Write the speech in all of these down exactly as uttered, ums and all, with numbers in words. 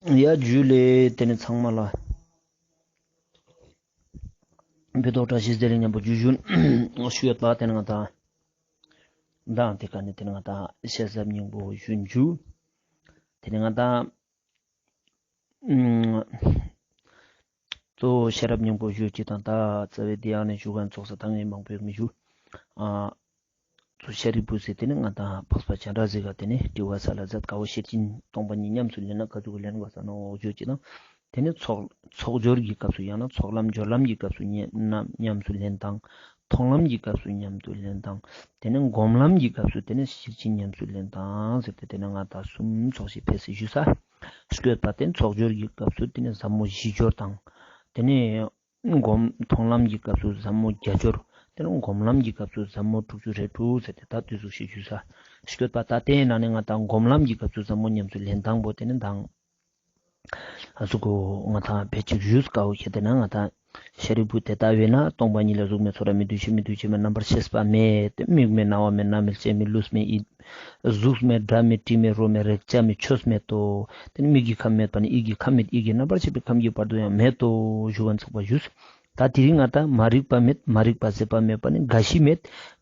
ཡ་ཇུ་ལེ། ཏེ་ནེ་ཚང་མ་ལ་བོད་ཐོག་བཀྲ་ཤིས་བདེ་ལེགས་ཉམ་པོ་ཇུ་ཞུ་ཞུ་ཡོད་པ། ཏེ་ནེ་ང་དང་མདང་ཏེ་ཀ་ནེ་ཏེ་ནེ་ང་དང་ཤེས་རབ་སྙིང་པོ་ཞུ་ཞུ། ཏེ་ནེ་ང་དང་གཙོ་བོ་ཤེས་རབ་སྙིང་པོ་ཞུ་ཅེས་དང་ད་རྩ་བའི་ཏེ་ཡང་ནེ་ཞུ་ཁན་ཚོགས་ས་ད་ངས་མང་པོ་ཡོད་མི་ཞུ། ཨ་གཙོ་ཤཱ་རིའི་བུ་ཟེར་ཏེ་ནེ་ང་དང་འཕགས་པ་སྤྱན་རས་གཟིགས་ཀ་ཏེ་ནེ་དྲི་བ་ས་ལ་མཛད། ཀ་བོ་ཤེར་ཕྱིན་སྟོང་པ་ཉིད་ཉམས་སུ་ལེན་ན་ཀ་ཟུག་ལེན་དགོས་ས་ནོག་ཞུ་ཅེས་དང་། ཏེ་ནེ་ཚོགས་ཚོགས་སྦྱོར་གྱི་སྐབས་སུ་ཡང་ན་ཚོགས་ལམ་སྦྱོར་ལམ་གྱི་སྐབས་སུ་ཉམ་ཉམས་སུ་ལེན་དང་། མཐོང་ལམ་གྱི་སྐབས་སུ་ཉམས་སུ་ལེན་དང་། ཏེ་ནེ་སྒོམ་ལམ་གྱི་སྐབས་སུ་ཏེ་ནེ་ཤེར་ཕྱིན་ཉམས་སུ་ལེན་དང་ཟེར་ཏེ་ཏེ་ནེ་ང་དང་གསུམ་ཚོགས་ཤིག་ཕེ་སེ་ཞུས་ས་ཞུ་ཡོད་པ། ཏེ་ནེ་ཚོགས་སྦྱོར་གྱི་སྐབས་སུ་ཏེ་ནེ་ཟབ་མོ་བཞི་སྦྱོར་དང་། ཏེ་ནེ་སྒོམ་མཐོང་ལམ་གྱི་སྐབས་སུ་ཟབ་མོ་བརྒྱད་སྦྱོར། ཏེ་ནེ་སྒོམ་ལམ་གྱི་སྐབས་སུ་ཟབ་མོ་དྲུག་ཅུ་རེ་དྲུག་ཟེར་ཏེ་ད་ཏེ་ཟུག་ཤིག་ཞུས་ས་ཞུ་ཡོད་པ། ད་ཏེའི་ནང་ནེ་ང་དང་སྒོམ་ལམ་གྱི་སྐབས་སུ་ཟབ་མོ་ཉམས་སུ་ལེན་དང་པོ་ཏེ་ནེ་མདང་ཨ་ཟུག་གོ་ང་དང་ཕལ་ཆེར་ཞུས་ཀ་བོ་ཁྱེར་ཏེ་ན་ང་དང་ཤཱ་རིའི་བུ་དེ་ལྟ་བས་ན་སྟོང་པ་ཉིད་ལ་གཟུགས་མེད་ཚོར་བ་མེད་འདུ་ཤེས་མེད་འདུ་བྱེད་མེད་རྣམ་པར་ཤེས་པ་མེད། མིག་མེད་རྣ་བ་མེད་སྣ་མེད་ལྕེ་མེད་ལུས་མེད་ཡིད། གཟུགས་མེད་སྒྲ་མེད་དྲི་མེད་རོ་མེད་རེག་བྱ་མེད་ཆོས་མེད་དོ། ཏེ་ནེ་མིག་གི་ཁམས་མེད་པ་ནི་ཡིད་ཀྱི་ཁམས་མེད་ཡིད་ཀྱི་རྣམ་པར་ཤེས་པའི་ཁམས་ཀྱི་བར་དུ་ཡང་མེད་དོ་ཞུ་བ་ཚགས་པ་ཞུས། ད་དེ་རིང་ང་དང་མ་རིག་པ་མེད་མ་རིག་པ་ཟད་པ་མེད་པ་ནི་རྒ་ཤི་མེད་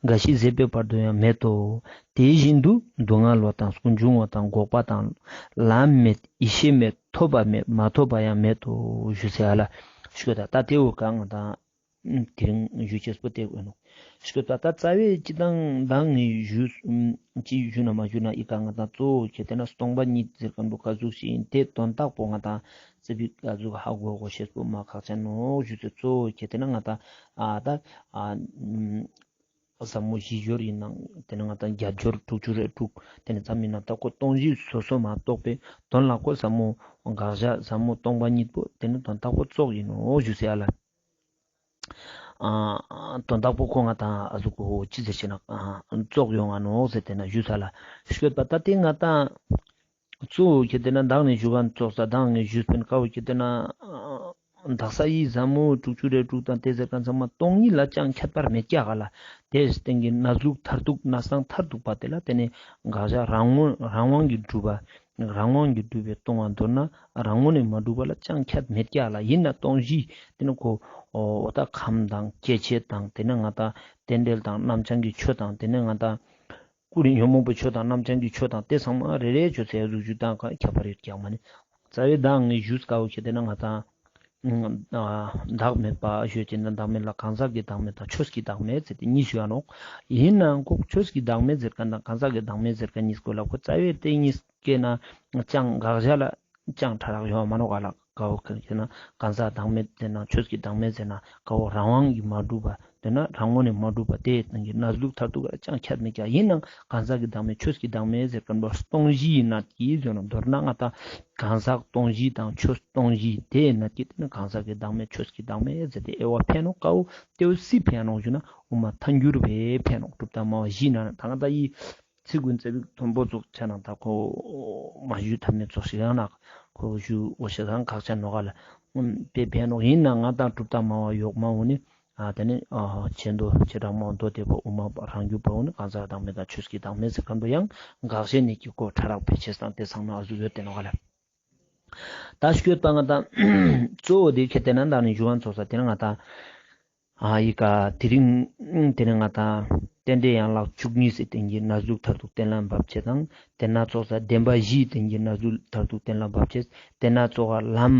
རྒ་ཤི་ཟད་པའི་བར་དུ་ཡང་མེད་དོ། དེ་བཞིན་དུ་སྡུག་བསྔལ་བ་དང་ཀུན་འབྱུང་བ་དང་འགོག་པ་དང་ལམ་མེད་ཡེ་ཤེས་མེད་ཐོབ་པ་མེད་མ་ཐོབ་པ་ཡང་མེད་དོ་ཞུས་ས་ཧ་ལ་ཞུ་ད། ད་དེ་བོ་ཀ་ང་དང་དེ་རིང་ཞུ་ཅེས་པོ་དེ་ཡིན་ནོག་ཞུ་ད། ད་རྩ་བའི་སྤྱིར་བཏང་མདང་ངས་ཞུས་ཅི་ཞུ་ན་མ་ཞུ་ན་ཨི་ཀ་ང་དང་གཙོ་བོ་ཁྱེར་ཏེ་ན་སྟོང་པ་ཉིད་ཟེར་ཁན་པོ་ཀ་ཟུག་ཞིག་ཡིན་ཏེ་དོན་དག་པོ་ང་དང་རྩ་བའི་ཀ་ཟུག་ཧ་གོ་གོ་ཤེས་པོ་མ་ཁག་ཅན་ནོག་ཞུས་ཏེ། གཙོ་བོ་ཁྱེར་ཏེ་ན་ང་དང་ཨ་ད་ཨ་ཟབ་མོ་བཞི་སྦྱོར་ཡིན་ནང་ཏེ་ནེ་ང་དང་བརྒྱད་སྦྱོར་དྲུག་ཅུ་རེ་དྲུག་ཏེ་ནེ་ཙམ་ཡིན་ན་ད་ཁོ་སྟོང་བཞི་སོ་སོ་མ་གཏོགས་པའི་དོན་ལ་ཁོ་ཟབ་མོ་དགག་བྱ་ཟབ་མོ་སྟོང་པ་ཉིད་པོ་ཏེ་ནེ་དོན་དག་པོ་ཙོགས་ཡིན་ནོག་ཞུས་ས་ཧ་ལ། ཨ་དོན་དག་པོ་ཁོ་ང་དང་ཨ་ཟུག་གོ་ཅི་ཟེར་ཞེ་ན་ཙོགས་ཡོང་ང་ནོག་ཟེར་ཏེ་ན་ཞུས་ས་ལ་ཞུས་པ། ད་དེ་ང་དང་གཙོ་བོ་ཁྱེར་ཏེ་ན་མདང་ནེ་ཞུ་ཁན་ཙོགས་ས་མདང་ངས་ཞུས་པིན་ཀ་བོ་ཁྱེར་ཏེ་ན་དག་ས་ཡི་ཟབ་མོ་དྲུག་ཅུ་རེ་དྲུག་དང་དེ་ཟེར་ཁན་ཚང་མ་སྟོང་ཉིད་ལ་ཅང་ཁྱད་པར་མེད་ཀྱག་ག་ལ། དེའི་སྟེང་གི་གནས་ལུགས་མཐར་ཐུག་གནས་སྟངས་མཐར་ཐུག་པ་དེ་ལ་ཏེ་ནེ་དགག་བྱ་རང་ངོ་རང་དབང་གི་སྒྲུབ་པ་རང་དབང་གི་སྒྲུབ་པའི་སྟོང་པ་མདོར་ན་རང་ངོ་ནས་མ་གྲུབ་པ་ལ་ཅང་ཁྱད་མེད་ཀྱག་ལ། ཡིན་ན་སྟོང་བཞི་ཏེ་ནེ་ཁོ་འོ་ད་ཁམས་དང་སྐྱེ་མཆེད་དང་ཏེ་ནེ་ང་དང་རྟེན་འབྲེལ་དང་རྣམ་བྱང་གི་ཆོས་དང་ཏེ་ནེ་ང་དང་ཀུན་ནས་ཉོན་མོངས་པའི་ཆོས་དང་རྣམ་བྱང་གི་ཆོས་དང་ཏེ་ཚང་མ་རེ་རེ་ཆོས་ཟེར་ཡ་ཟུག་ཞུ་སྟངས་ཀ་ཁྱད་པར་ཡོད་ཀྱག་མ་ནི། རྩ་བའི་མདང་ངས་ཞུས་ཀ་བོ་ཁྱེར་ཏེ་ན་ང་དང་བདག་མེད་པ་ཞུ་ཅེས་ན་བདག་མེད་ལ་གང་ཟག་གི་བདག་མེད་དང་ཆོས་ཀྱི་བདག་མེད་ཟེར་ཏེ་གཉིས་ཞུ་ཡ་ནོག། ཡིན་ནའང་ཁོ་ཆོས་ཀྱི་བདག་མེད་ཟེར་ཁན་དང་གང་ཟག་གི་བདག་མེད་ཟེར་ཁན་གཉིས་སྐོར་ལ་ཁོ་རྩ་བའི་དེ་གཉིས་ཀའི་ནང་ཅང་དགག་བྱ་ལ་ཅང་ཕྲ་རགས་ཡོང་མ་ནོག་ག་ལ། ཀ་བོ་ཁྱེར་ན་གང་ཟག་བདག་མེད་ཟེར་ན་ཆོས་ཀྱི་བདག་མེད་ཟེར་ན་ཀ་བོ་རང་དབང་གིས་མ་གྲུབ་པ་ཏེ་ན་རང་ངོ་ནས་མ་གྲུབ་པ་དེའི་སྟེང་གི་གནས་ལུགས་མཐར་ཐུག་ལ་ཅང་ཁྱད་མེད་ཀྱག། ཡིན་ནའང་གང་ཟག་གི་བདག་མེད་ཆོས་ཀྱི་བདག་མེད་ཟེར་ཁན་པོ་སྟོང་བཞི་ཡིན་ན་གི་ཟེར་ན་མདོར་ན་ང་དང་གང་ཟག་སྟོང་བཞི་དང་ཆོས་སྟོང་བཞི་དེ་ཡིན་ན་གི་ཏེ་ནེ་གང་ཟག་གི་བདག་མེད་ཆོས་ཀྱི་བདག་མེད་ཟེར་ཏེ་དབྱེ་བ་ཕེ་ནོག། ཀ་བོ་ཏེ་བོ་སི་ཕེ་ནོག་ཞུ་ན་དབུ་མ་ཐལ་འགྱུར་བའི་ཕེ་ནོག། གྲུབ་མཐའ་སྨྲ་བ་བཞི་ན་ད་ང་དང་ཡི་ཚིག་ཀུན་རྩ་བའི་མཐོན་པོ་ཙོགས་ཆ་ན་ད་ཁོ་མ་ཞུ་ཐབས་མེད་ཙོགས་ཤིག་ཡང་ན་ཁོ་ཞུ་འོ་ཤེས་ཁག་ཅན་ནོག་ག་ལ། དཔེ་ཕན་ནོག། ཡིན་ན་ང་དང་གྲུབ་མཐའ་སྨྲ་བ་ཡོག་མ་འོ་ནི་ཨ་དེ་ནི་ཨ་ཆེ་མདོ་བྱེ་བྲག་སྨྲ་བ་མདོ་སྡེ་པ་དབུ་མ་པ་རང་རྒྱུད་པ་འོ་ནི་གང་ཟག་བདག་མེད་དང་ཆོས་ཀྱི་བདག་མེད་ཟེར་ཁན་པོ་ཡང་དགག་བྱའི་གནད་ཀྱི་སྐོར་ཕྲ་རགས་ཕལ་ཆེར་དང་དེ་ཚང་མ་ཨ་ཟུག་ཡོད་དེ་ནོག་ག་ལ། ད་ཤོད་པ་ང་དང་གཙོ་བོ་དེ་ཁྱེར་ཏེ་ན་ད་ནི་ཞུ་བ་ཚོགས་ས་དེ་ན་ང་དང་ཨ་ཡི་ཀ་དེ་རིང་དེ་ནི་ང་དང་རྟེན་འབྲེལ་ཡན་ལག་བཅུ་གཉིས་སི་སྟེང་གི་གནས་ལུགས་མཐར་ཐུག་གཏན་ལ་ཕབ་ཅེས་དང་། དེ་ན་ཚོགས་ས་བདེན་པ་བཞིའི་སྟེང་གི་གནས་ལུགས་མཐར་ཐུག་གཏན་ལ་ཕབ་ཅེས། དེ་ན་ཚོགས་ས་ལམ།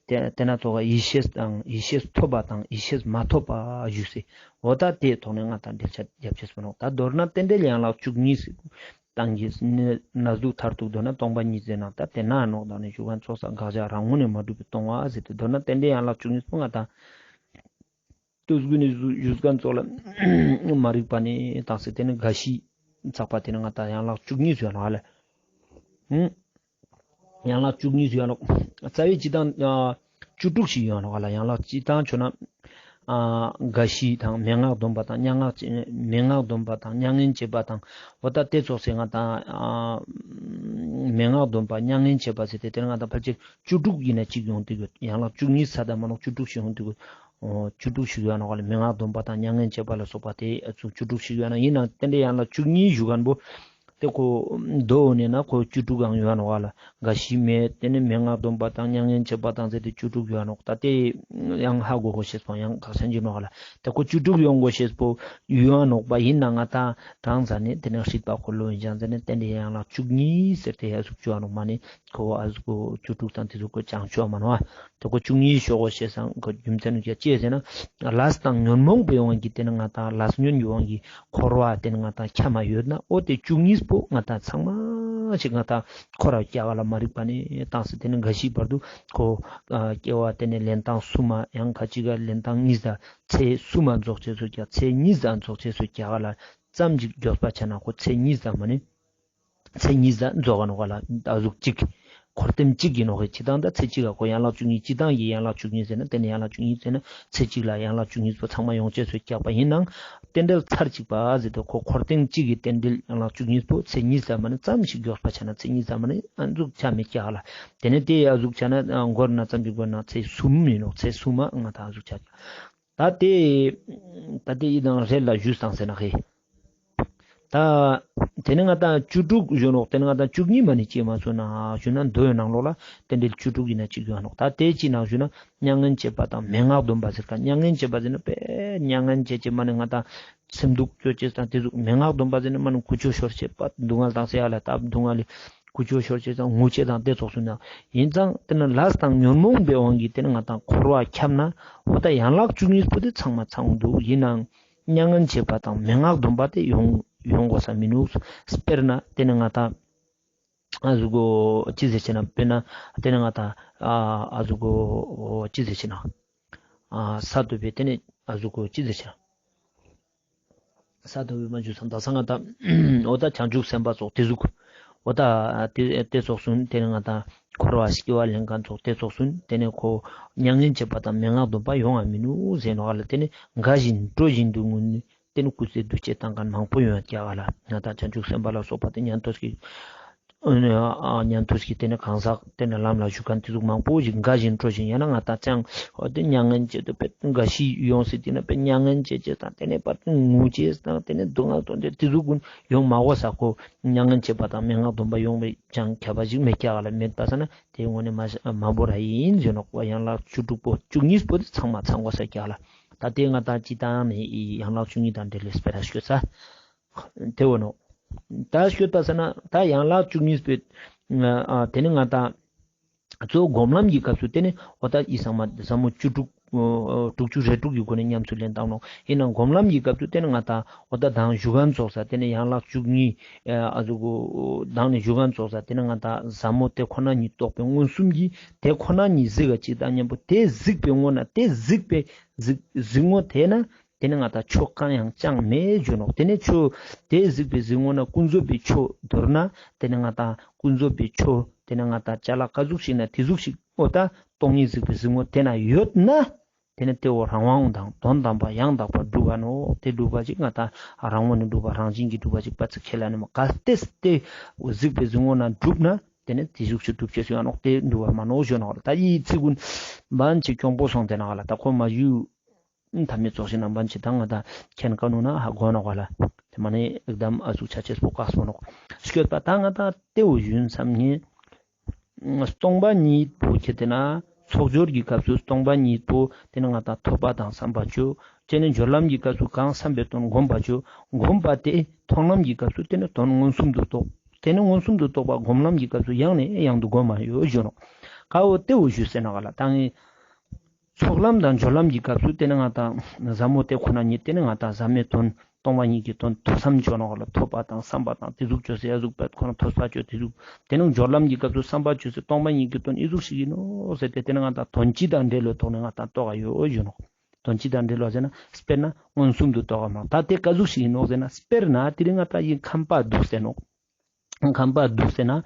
དེ་དེ་ན་ཚོགས་ས་ཡེ་ཤེས་དང་ཡེ་ཤེས་ཐོབ་པ་དང་ཡེ་ཤེས་མ་ཐོབ་པ་ཞུས་སེ། འོ་ད་དེའི་ཐོག་ནས་ང་དང་འགྲེལ་བཤད་རྒྱབ་ཅེས་པོ་ནོག། ད་མདོར་ན་རྟེན་འབྲེལ་ཡན་ལག་བཅུ་གཉིས་སི་སྟེང་གི་གནས་ལུགས་མཐར་ཐུག་མདོར་ན་སྟོང་པ་ཉིད་ཟེར་ན་ད་དེ་ན་ནོག། ད་ནི་ཞུ་བ་ཚོགས་ས་དགག་བྱ་རང་ངོས་ནས་མ་གྲུབ་པའི་སྟོང་པ་ཟེར་ཏེ་མདོར་ན་རྟེན་འབྲེལ་ཡན་ལག་བཅུ་གཉིས་པོ་ང་དང་ཏུས་གུན་ནི་ཞུ་ཞུས་ཁན་ཚོགས་ལ་མ་རིག་པ་ནི་དག་སེ་དེ་ནི་རྒ་ཤི་ཚགས་པ་དེ་ནི་ང་དང་ཡན་ལག་བཅུ་གཉིས་ཡོད་ནོག་ཨ་ལེ། ཧུམ། ཡན་ལག་བཅུ་གཉིས་ཡོད་ནོག། རྩ་བའི་སྤྱིར་བཏང་ཨ་བཅུ་དྲུག་ཞིག་ཡོད་ནོག་ཨ་ལེ། ཡན་ལག་སྤྱིར་བཏང་ཆོ་ན་ཨ་རྒ་ཤི་དང་མན་ངག་སྡོམ་པ་དང་མྱ་ངན་མན་ངག་སྡོམ་པ་དང་མྱ་ངན་བྱེད་པ་དང་འོ་ད་དེ་ཚོགས་སེ་ང་དང་ཨ་མན་ངག་སྡོམ་པ་མྱ་ངན་བྱེད་པ་ཟེར་ཏེ་དེ་ནི་ང་དང་ཕལ་ཆེར་བཅུ་དྲུག་ཡིན་ན་གཅིག་ཡོང་དུས་ཡོད། ཡན་ལག་བཅུ་གཉིས་ས་ད་མ་ནོག་བཅུ་དྲུག་ཞིག་ཡོང་དུས་ཡོད། བཅུ་དྲུག་ཞིག་ཡོད་ནོག་ལེ། མན་ངག་སྡོམ་པ་དང་མྱ་ངན་བྱེད་པ་ལ་སོགས་པ་དེ་ཨ་ཚུ་བཅུ་དྲུག་ཞིག་ཡོད་ན་ཡིན་ནའང་རྟེན་འབྲེལ་ཡན་ལག་བཅུ་གཉིས་ཞུ་ཁན་པོ་ ཏེ་ཁོ་མདོ་ནེ་ན་ཁོ་བཅུ་དྲུག་ཡང་ཡོད་ནོག་ག་ལ། རྒ་ཤི་མེད་ཏེ་ནེ་མན་ངག་སྡོམ་པ་དང་མྱ་ངན་བྱེད་པ་དང་ཟེར་ཏེ་བཅུ་དྲུག་ཡོད་ནོག། ད་ཏེ་ཡང་ཧ་གོ་གོ་ཤེས་པོ་ཡང་ཁག་ཆེན་ཅིག་ནོག་ག་ལ། ཏེ་ཁོ་བཅུ་དྲུག་ཡོང་གོ་ཤེས་པོ་ཡོད་ནོག་པ། ཨིན་ན་ང་ཏང་ཟ་ནེ་ཏེ་ནེ་སྲིད་པ་འཁོར་ལོ་ཡིན་ཅང་ཟེར་ནེ་ཏེ་ནེ་ཡན་ལག་བཅུ་གཉིས་ཟེར་ཏེ་ཡ་ཟུག་ཅོ་ནོག་མ་ནེ། ཁོ་ཨ་ཟུག་གོ་བཅུ་དྲུག་དང་ཏེ་ཟུག་གོ་ཅང་ཅོ་མ་ནོག་ཨ། ཏེ་ཁོ་བཅུ་གཉིས་ཤོག་གོ་ཤེས་སང་ཁོ་རྒྱུ་མཚན་ནི་ཅི་ཟེར་ན། ལས་དང་ཉོན་མོངས་པའི་དབང་གིས་ཏེ་ནེ་ང་ཏང་ལས་ཉོན་གྱི་དབང་གིས་འཁོར་བ་ཏེ་ནེ་ང་ཏང་ཁྱབ་མ་ཡོད་ན། འོ་ཏེ་བཅུ་གཉིས་པོ་ང་ཏང་ཚང་མ་ཞིག་ང་ཏང་འཁོར་བ་སྐྱེ་བ་ལ་མ་རིག་པ་ནེ་བཏང་སྟེ་ཏེ་ནེ་རྒ་ཤི་བར་དུ་ཁོ་ཨ་སྐྱེ་བ་ཏེ་ནེ་ལན་གྲངས་གསུམ་མ་ཡང་ཁ་ཅིག་ག་ལན་གྲངས་གཉིས་ཟ་ཚེ་གསུམ་མ་རྫོགས་ཅེས་སུ་སྐྱེ་ཚེ་གཉིས་ཟ་རྫོགས་ཅེས་སུ་སྐྱེ་བ་ལ་ཙམ་ཞིག་མགྱོགས་པ་ཆ་ན་ཁོ་ཚེ་གཉིས་ཟ་མ་ནེ། ཚེ་གཉིས་ཟ་རྫོགས་ག་ནོག་ག་ལ། ཨ་ཟུག་ཅིག་འཁོར་ལྟེམ་ཅིག་ཨིན་ནོག་གི་ཅི་དང་ད་ཚེ་གཅིག་ག་ཁོ་ཡན་ལག་བཅུ་གཉིས་སྤྱིར་བཏང་གི་ཡན་ལག་བཅུ་གཉིས་ཟེར་ན་ཏེ་ནེ་ཡན་ལག་བཅུ་གཉིས་ཟེར་ན་ཚེ་གཅིག་ལ་ཡན་ལག་བཅུ་གཉིས་པོ་ཚང་མ་ཡོང་ཅེས་སུ་སྐྱག་པ་ཨིན་ནང་རྟེན་འབྲེལ་ཚར་གཅིག་པ་ཟེར་ཏེ་ཁོ་འཁོར་ལྟེམ་ཅིག་གི་རྟེན་འབྲེལ་ཡན་ལག་བཅུ་གཉིས་པོ་ཚེ་གཉིས་ཟ་མ་ནེ་ཙམ་ཞིག་མགྱོགས་པ་ཆ་ན་ཚེ་གཉིས་ཟ་མ་ནེ་ཨ་ཟུག་ཆ་མེད་སྐྱག་ལ། ཏེ་ནེ་ཏེ་ཨ་ཟུག་ཆ་ན་འགོར་ན་ཙམ་ཞིག་འགོར་ན་ཚེ་གསུམ་ཨིན་ནོག། ཚེ་གསུམ་མ་ང་ཏང་ཨ་ཟུག་ཆ་ད་ཏེ་ད་ཏེ་ཡི་དང་རེད་ལ་ཞུས་སང་ཟེར་ན་ཧེ། ད་ཏེ་ནེ་ང་ཏང་བཅུ་དྲུག་ཞུ་ནོག། ཏེ་ནེ་ང་ཏང་བཅུ་གཉིས་མ་ནེ་ཅི་མ་སོང་ན་ཞུ་ན་མདོའི་ནང་ལོགས་ལ་རྟེན་འབྲེལ་བཅུ་དྲུག་ཨིན་ན་ཅིག་ཡོད་ནོག། ད་ཏེ་ཅི་ནང་ཞུ་ན་མྱ་ངན་བྱེད་པ་དང་མན་ངག་སྡོམ་པ་ཟེར་ཁན། མྱ་ངན་བྱེད་པ་ཟེར་ན་པེ་མྱ་ངན་བྱེད་ཅེས་མ་ནེ་ང་ཏང་སེམས་སྡུག་ཅོ་ཅེས་དང་ཏེ་ཟུག། མན་ངག་སྡོམ་པ་ཟེར་ན་མ་ནེ་ཀུ་ཅོ་ཤོར་ཅེས་པ་སྡུག་བསྔལ་དང་ཟེར་ཡ་ལ་ད་སྡུག་བསྔལ་ལི་ཀུ་ཅོ་ཤོར་ཅེས་དང་ངུ་ཅེས་དང་ཏེ་ཙོགས་སུ་ན། ཨིན་ཙང་ཏེ་ནེ་ལས་དང་ཉོན་མོངས་པའི་དབང་གིས་ཏེ་ནེ་ང་ཏང་འཁོར་བ་ཁྱབ་ན་འོ་ད་ཡན་ལག་བཅུ་གཉིས་པོ་ཏེ་ཚང་མ་ཚང་འདུག། ཨིན་ནང་མྱ་ངན་བྱེད་པ་དང་མན་ངག་སྡོམ་པ་ཏེ་ཡོང་ཡོང་གོས་ས་མི་ནུག། དཔེར་ན་ཏེ་ནེ་ང་ཏང་ཨ་ཟུག་གོ་ཅི་ཟེར་ཅེ་ན་དཔེར་ན་ཏེ་ནེ་ང་ཏང་ཨ་ཨ་ཟུག་གོ་ཅི་ཟེར་ཅེ་ན་ཨ་ས་ཏོ་བེ་ཏེ་ནེ་ཨ་ཟུག་གོ་ཅི་ཟེར་ཅེ་ན། ས་ཏོ་བེ་མ་ཞུ་སང་ད་ས་ང་ཏང་འོ་ད་བྱང་ཆུབ་སེམས་དཔའ་ཙོགས་ཏེ་ཟུག། འོ་ད་ཏེ་ཏེ་ཙོགས་སུན་ཏེ་ནེ་ང་ཏང་འཁོར་བ་སྐྱེ་བ་ལེན་ཁན་ཙོགས་ཏེ་ཙོགས་སུན་ཏེ་ནེ་ཁོ་མྱ་ངན་བྱེད་པ་དང་མན་ངག་སྡོམ་པ་ཡོང་ང་མི་ནུག་ཟེར་ནོག་ལ། ཏེ་ནེ་དགའ་བཞིན་སྤྲོ་བཞིན་དུ་ངུ་ནི་ཏེ་ནེ་སྐུ་ཚེ་འདུ་བྱེད་བཏང་ཁན་མང་པོ་ཡོང་ཡ་ཀྱག་ལ། ང་ཏང་བྱང་ཆུབ་སེམས་དཔའ་ལ་སོགས་པ་ཏེ་ཉན་ཐོས་ཀྱི་ཨ་ཉན་ཐོས་ཀྱི་ཏེ་ནེ་གང་ཟག་ཏེ་ནེ་ལམ་ལ་ཞུགས་ཁན་ཏེ་ཟུག་མང་པོ་ཞིག་དགའ་བཞིན་སྤྲོ་བཞིན་ཡང་ན་ང་ཏང་ཅང་འོ་ཏེ་མྱ་ངན་བྱེད་དུ་དཔེ་དགའ་ཤི་ཡོང་སྲིད་ཏེ་ནེ་དཔེ་མྱ་ངན་བྱེད་ཅེས་དང་ཏེ་ནེ་དཔེ་ངུ་ཅེས་དང་ཏེ་ནེ་སྡུག་བསྔལ་སྟོན་ཏེ་ཏེ་ཟུག་གུན་ཡོང་མ་གོས་ས་ཁོ། མྱ་ངན་བྱེད་པ་དང་མན་ངག་སྡོམ་པ་ཡོང་བའི་ཅང་ཁྱབ་པ་ཞིག་མེད་ཀྱག་ལ། མེད་པ་ས་ན་ཏེ་དངོས་གནས་མ་མ་བོར་ར་ཨིན་ཟེར་ནོག་པ། ཡན་ལག་བཅུ་དྲུག་པོ་བཅུ་གཉིས་པོ་ཏེ་ཚང་མ་ཚང་གོས་ས་ཀྱག་ལ། ད་ཏེ་ང་ཏང་སྤྱིར་བཏང་ནེ་ཡན་ལག་བཅུ་གཉིས་དང་འབྲེལ་བའི་སྤེ་ར་ཤོད་ས་ཏེ་བོ་ནོག། ད་ཤོད་པ་ས་ན་ད་ཡན་ལག་བཅུ་གཉིས་པོ་ཨ་ཏེ་ནེ་ང་ཏང་གཙོ་བོ་སྒོམ་ལམ་གྱི་སྐབས་སུ་ཏེ་ནེ་འོ་ད་ཡི་ཚང་མ་ཟབ་མོ་བཅུ་དྲུག་ཨ་དྲུག་ཅུ་རེ་དྲུག་གི་སྒོ་ནས་ཉམས་སུ་ལེན་བཏང་ནོག། ཨིན་ནའང་སྒོམ་ལམ་གྱི་སྐབས་སུ་ཏེ་ནེ་ང་ཏང་འོ་ད་མདང་ཞུ་ཁན་ཙོགས་ས་ཏེ་ནེ་ཡན་ལག་བཅུ་གཉིས་ཨ་ཟུག་གོ་མདང་ནེ་ཞུ་ཁན་ཙོགས་ས་ཏེ་ནེ་ང་ཏང་ཟབ་མོ་ཏེ་ཁོ་ན་ཉིད་རྟོགས་པའི་མངོན་སུམ་གྱིས་ཏེ་ཁོ་ན་ཉིད་གཟིགས་ཀ་ཅིག་དང་མཉམ་པོ་ཏེ་གཟིགས་པའི་ངོ་ན་ཏེ་གཟིགས་པའི་གཟིགས་གཟིགས་ངོ་ཏེ་ན་ཏེ་ནེ་ང་ཏང་ཆོས་གང་ཡང་ཅང་མེད་ཞུ་ནོག། ཏེ་ནེ་ཆོས་ཏེ་གཟིགས་པའི་གཟིགས་ངོ་ན་ཀུན་རྫོབ་པའི་ཆོས་མདོར་ན་ཏེ་ནེ་ང་ཏང་ཀུན་རྫོབ་པའི་ཆོས་ཏེ་ནེ་ང་ཏང་ཅ་ལག་ག་ཟུག་ཞིག་ན་ཏེ་ཟུག་ཞིག་འོ་ད་སྟོང་ཉིད་གཟིགས་པའི་གཟིགས་ངོ་ཏེ་ན་ཡོད་ན་ཏེ་ནེ་ཏེ་བོ་རང་དབང་དང་དོན་དམ་པ་ཡང་དག་པར་གྲུབ་པ་ནོག། ཏེ་གྲུབ་པ་ཅིག་ང་ཏང་རང་ངོས་ནེ་གྲུབ་པ་རང་བཞིན་གྱིས་གྲུབ་པ་ཅིག་པ་ཚིག་ཁས་ལ་ནི་མ་ག་ཏེ་ཏེ་གཟིགས་པའི་གཟིགས་ངོ་ན་གྲུབ་ན་ཏེ་ནེ་ཏེ་ཟུག་ཞིག་གྲུབ་ཅེས་སུ་ཡང་ནོག། ཏེ་གྲུབ་པ་མ་ནོག་ཞུ་ནོག་ལ། ད་ཡི་ཚིག་གུན་བན་ཅིག་གྱོང་པོ་སོང་ཏེ་ན་ག་ལ་ད་ཁོ་མ་ཞུ། མཐའ་མེད་ཚོགས་ཞིང་ནང་པ་ཅི་ད་ང་ཏང་མཁྱེན་ག་ནོ་ན་ཧ་གོ་ནོག་ག་ལ། ཏེ་མ་ནེ་ཨེག་དམ་ཨ་ཟུག་ཆ་ཅེས་པོ་ཀགས་པོ་ནོག། སྐྱོད་པ་ད་ང་ཏང་ཏེ་བོ་ཞུན་བསམ་ངེ། སྟོང་པ་ཉིད་པོ་ཁྱེར་ཏེ་ན་ཚོགས་སྦྱོར་གྱི་སྐབས་སུ་སྟོང་པ་ཉིད་པོ་ཏེ་ནེ་ང་ཏང་ཐོས་པ་དང་བསམ་པ་ཅོ། ཅེ་ནེ་སྦྱོར་ལམ་གྱི་སྐབས་སུ་གང་བསམ་པའི་དོན་སྒོམ་པ་ཅོ། སྒོམ་པ་ཏེ་མཐོང་ལམ་གྱི་སྐབས་སུ་ཏེ་ནེ་དོན་མངོན་སུམ་དུ་རྟོགས། ཏེ་ནེ་མངོན་སུམ་དུ་རྟོགས་པ་སྒོམ་ལམ་གྱི་སྐབས་སུ་ཡང་ནས་ཡང་དུ་སྒོམ་མ་ཡོད་ཞུ་ནོག། ཀ་བོ་ཏེ་བོ་ཞུ་ཟེར་ན་ག་ལ་ད་ངས། ཚོགས་ལམ་དང་སྦྱོར་ལམ་གྱི་སྐབས་སུ་ཏེ་ནེ་ང་ཏང་ཟབ་མོ་ཏེ་ཁོ་ན་ཉིད་ཏེ་ནེ་ང་ཏང་ཟབ་མོའི་དོན་སྟོང་པ་ཉིད་ཀྱི་དོན་ཐོས་བསམ་ཅོ་ནོག་ལ། ཐོས་པ་དང་བསམ་པ་དང་ཏེ་ཟུག་ཅོས་སེ་ཡ་ཟུག་པད་ཁོ་ན་ཐོས་པ་ཅོས་ཏེ་ཟུག། ཏེ་ནེ་སྦྱོར་ལམ་གྱི་སྐབས་སུ་བསམ་པ་ཅོས་སེ་སྟོང་པ་ཉིད་ཀྱི་དོན་ཨི་ཟུག་ཞིག་ཨིན་ནོག་ཟེར་ཏེ་ཏེ་ནེ་ང་ཏང་དོན་སྤྱི་དང་འབྲེལ་བའི་ཐོག་ནེ་ང་ཏང་རྟོགས་ཡོད་ཞུ་ནོག། དོན་སྤྱི་དང་འབྲེལ་བ་ཟེར་ན་དཔེར་ན་མངོན་སུམ་དུ་རྟོགས་མ་ད་ཏེ་ཀ་ཟུག་ཞིག་ཨིན་ནོག་ཟེར་ན་དཔེར་ན་ཏེ་རིང་ང་ཏང་ཡིན་ཁམས་པ་དུག་ཟེར་ནོག། ཁམས་པ་དུག་ཟེར་ན་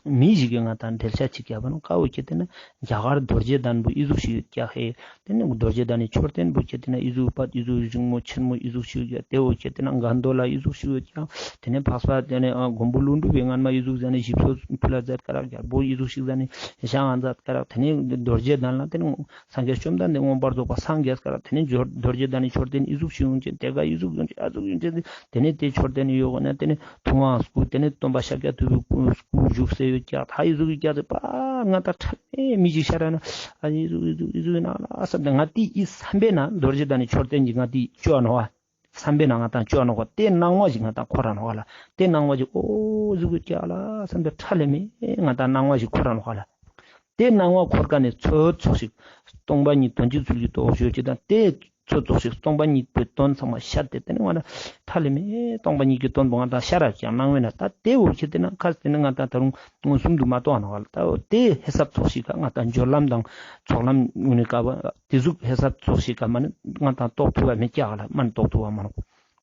མི་ཞིག་གི་ང་ཏང་འགྲེལ་བཤད་ཅིག་བརྒྱབ་པ་ནོག། ཀ་བོ་ཁྱེར་ཏེ་ན་རྒྱ་གར་རྡོ་རྗེ་གདན་པོ་ཨི་ཟུག་ཞིག་ཡོད་ཀྱག་ཧེ། ཏེ་ནེ་རྡོ་རྗེ་གདན་ནི་མཆོད་རྟེན་པོ་ཁྱེར་ཏེ་ན་ཨི་ཟུག་པ་ཨི་ཟུག་རིང་མོ་ཆེན་མོ་ཨི་ཟུག་ཞིག་ཡོད་ཀྱག། ཏེ་བོ་ཁྱེར་ཏེ་ན་གན་དྷོ་ལ་ཨི་ཟུག་ཞིག་ཡོད་ཀྱག། ཏེ་ནེ་འཕགས་པ་ཏེ་ནེ་ཨ་མགོན་པོ་ཀླུ་སྒྲུབ་པའི་སྔན་མ་ཨི་ཟུག་ཟ་ནེ་ཞིབ་འཚོལ་ཕུལ་ལ་མཛད་ཀ་རག། རྒྱལ་པོ་ཨི་ཟུག་ཞིག་ཟ་ནེ་བཞེངས་ཨ་མཛད་ཀ་རག། ཏེ་ནེ་རྡོ་རྗེ་གདན་ལ་ཏེ་ནེ་སངས་རྒྱས་བཅོམ་ལྡན་འདས་མངོན་པར་རྫོགས་པ་སངས་རྒྱས་ཀ་རག། ཏེ་ནེ་རྡོ་རྗེ་གདན་ནི་མཆོད་རྟེན་ཨི་ཟུག་ཞིག་ཡོང་ཅེས་ཏེ་ཀ་ཨི་ཟུག་ཡོང་ཅེས་ཨ་ཟུག་ཡོང་ཅེས་ཏེ་ནེ་ཏེ་མཆོད་རྟེན་ཡོད་གོ་ན་ཏེ་ནེ་ཐུབ་དབང་སྐུ་ཏེ་ནེ་སྟོན་པ་ཤཱཀྱ་ཐུབ་པའི་སྐུ་བཞུགས་སེ་ཡོད་ཀྱག། ད་ཨི་ཟུག་ཡོད་ཀྱག་ཏེ་པ་ང་ཏང་ཁྲ་ལེ་མེ་ཞིག་ཤར་ན་ཨ་ཨི་ཟུག་ཨི་ཟུག་ཨི་ཟུག་ཡིན་ན་ལ་བསམ་སྟེ་ང་ཏི་ཨི་བསམ་པའི་ནང་རྡོ་རྗེ་གདན་ནི་མཆོད་རྟེན་གྱི་ང་ཏི་བཅོ་ཨ་ནོག་བ། བསམ་པའི་ནང་ང་ཏང་བཅོ་ཨ་ནོག་བ། ཏེ་སྣང་བ་ཞིག་ང་ཏང་འཁོར་ར་ནོག་བ་ལ། ཏེ་སྣང་བ་ཞིག་ཨོ་ཨི་ཟུག་ཡོད་ཀྱག་ལ་བསམ་སྟེ་ཁྲ་ལེ་མེ་ང་ཏང་སྣང་བ་ཞིག་འཁོར་ར་ནོག་བ་ལ། ཏེ་སྣང་བ་འཁོར་ཀ་ནེ་ཚོད་ཚོད་ཞིག་སྟོང་པ་ཉིད་དོན་སྤྱི་ཚུལ་གྱི་རྟོགས་ཞུ་ཅེས་དང་ཏེ་ཚོད་ཚོད་ཞིག་སྟོང་པ་ཉིད་པའི་དོན་ཚང་མ་ཤར་ཏེ་ཏེ་ནེ་ང་ཏང་ཁྲ་ལེ་མེ་སྟོང་པ་ཉིད་ཀྱི་དོན་པོ་ང་ཏང་ཤར་ར་ཀྱག་སྣང་བའི་ནང་། ད་ཏེ་བོ་ཁྱེར་ཏེ་ན་ཁ་ཏེ་ནེ་ང་ཏང་ད་རུང་མངོན་སུམ་དུ་མ་རྟོགས་ནོག་ལ། ད་ཏེ་ཧེ་སབ་ཚོགས་ཤིག་ག་ང་ཏང་སྦྱོར་ལམ་དང་ཚོགས་ལམ་ངུ་ནི་ཀ་བ་ཏེ་ཟུག་ཧེ་སབ་ཚོགས་ཤིག་ག་མ་ནེ་ང་ཏང་རྟོགས་ཐུབ་པ་མེད་ཀྱག་ལ། མ་ནེ་རྟོགས་ཐུབ་པ་མ་ནོག་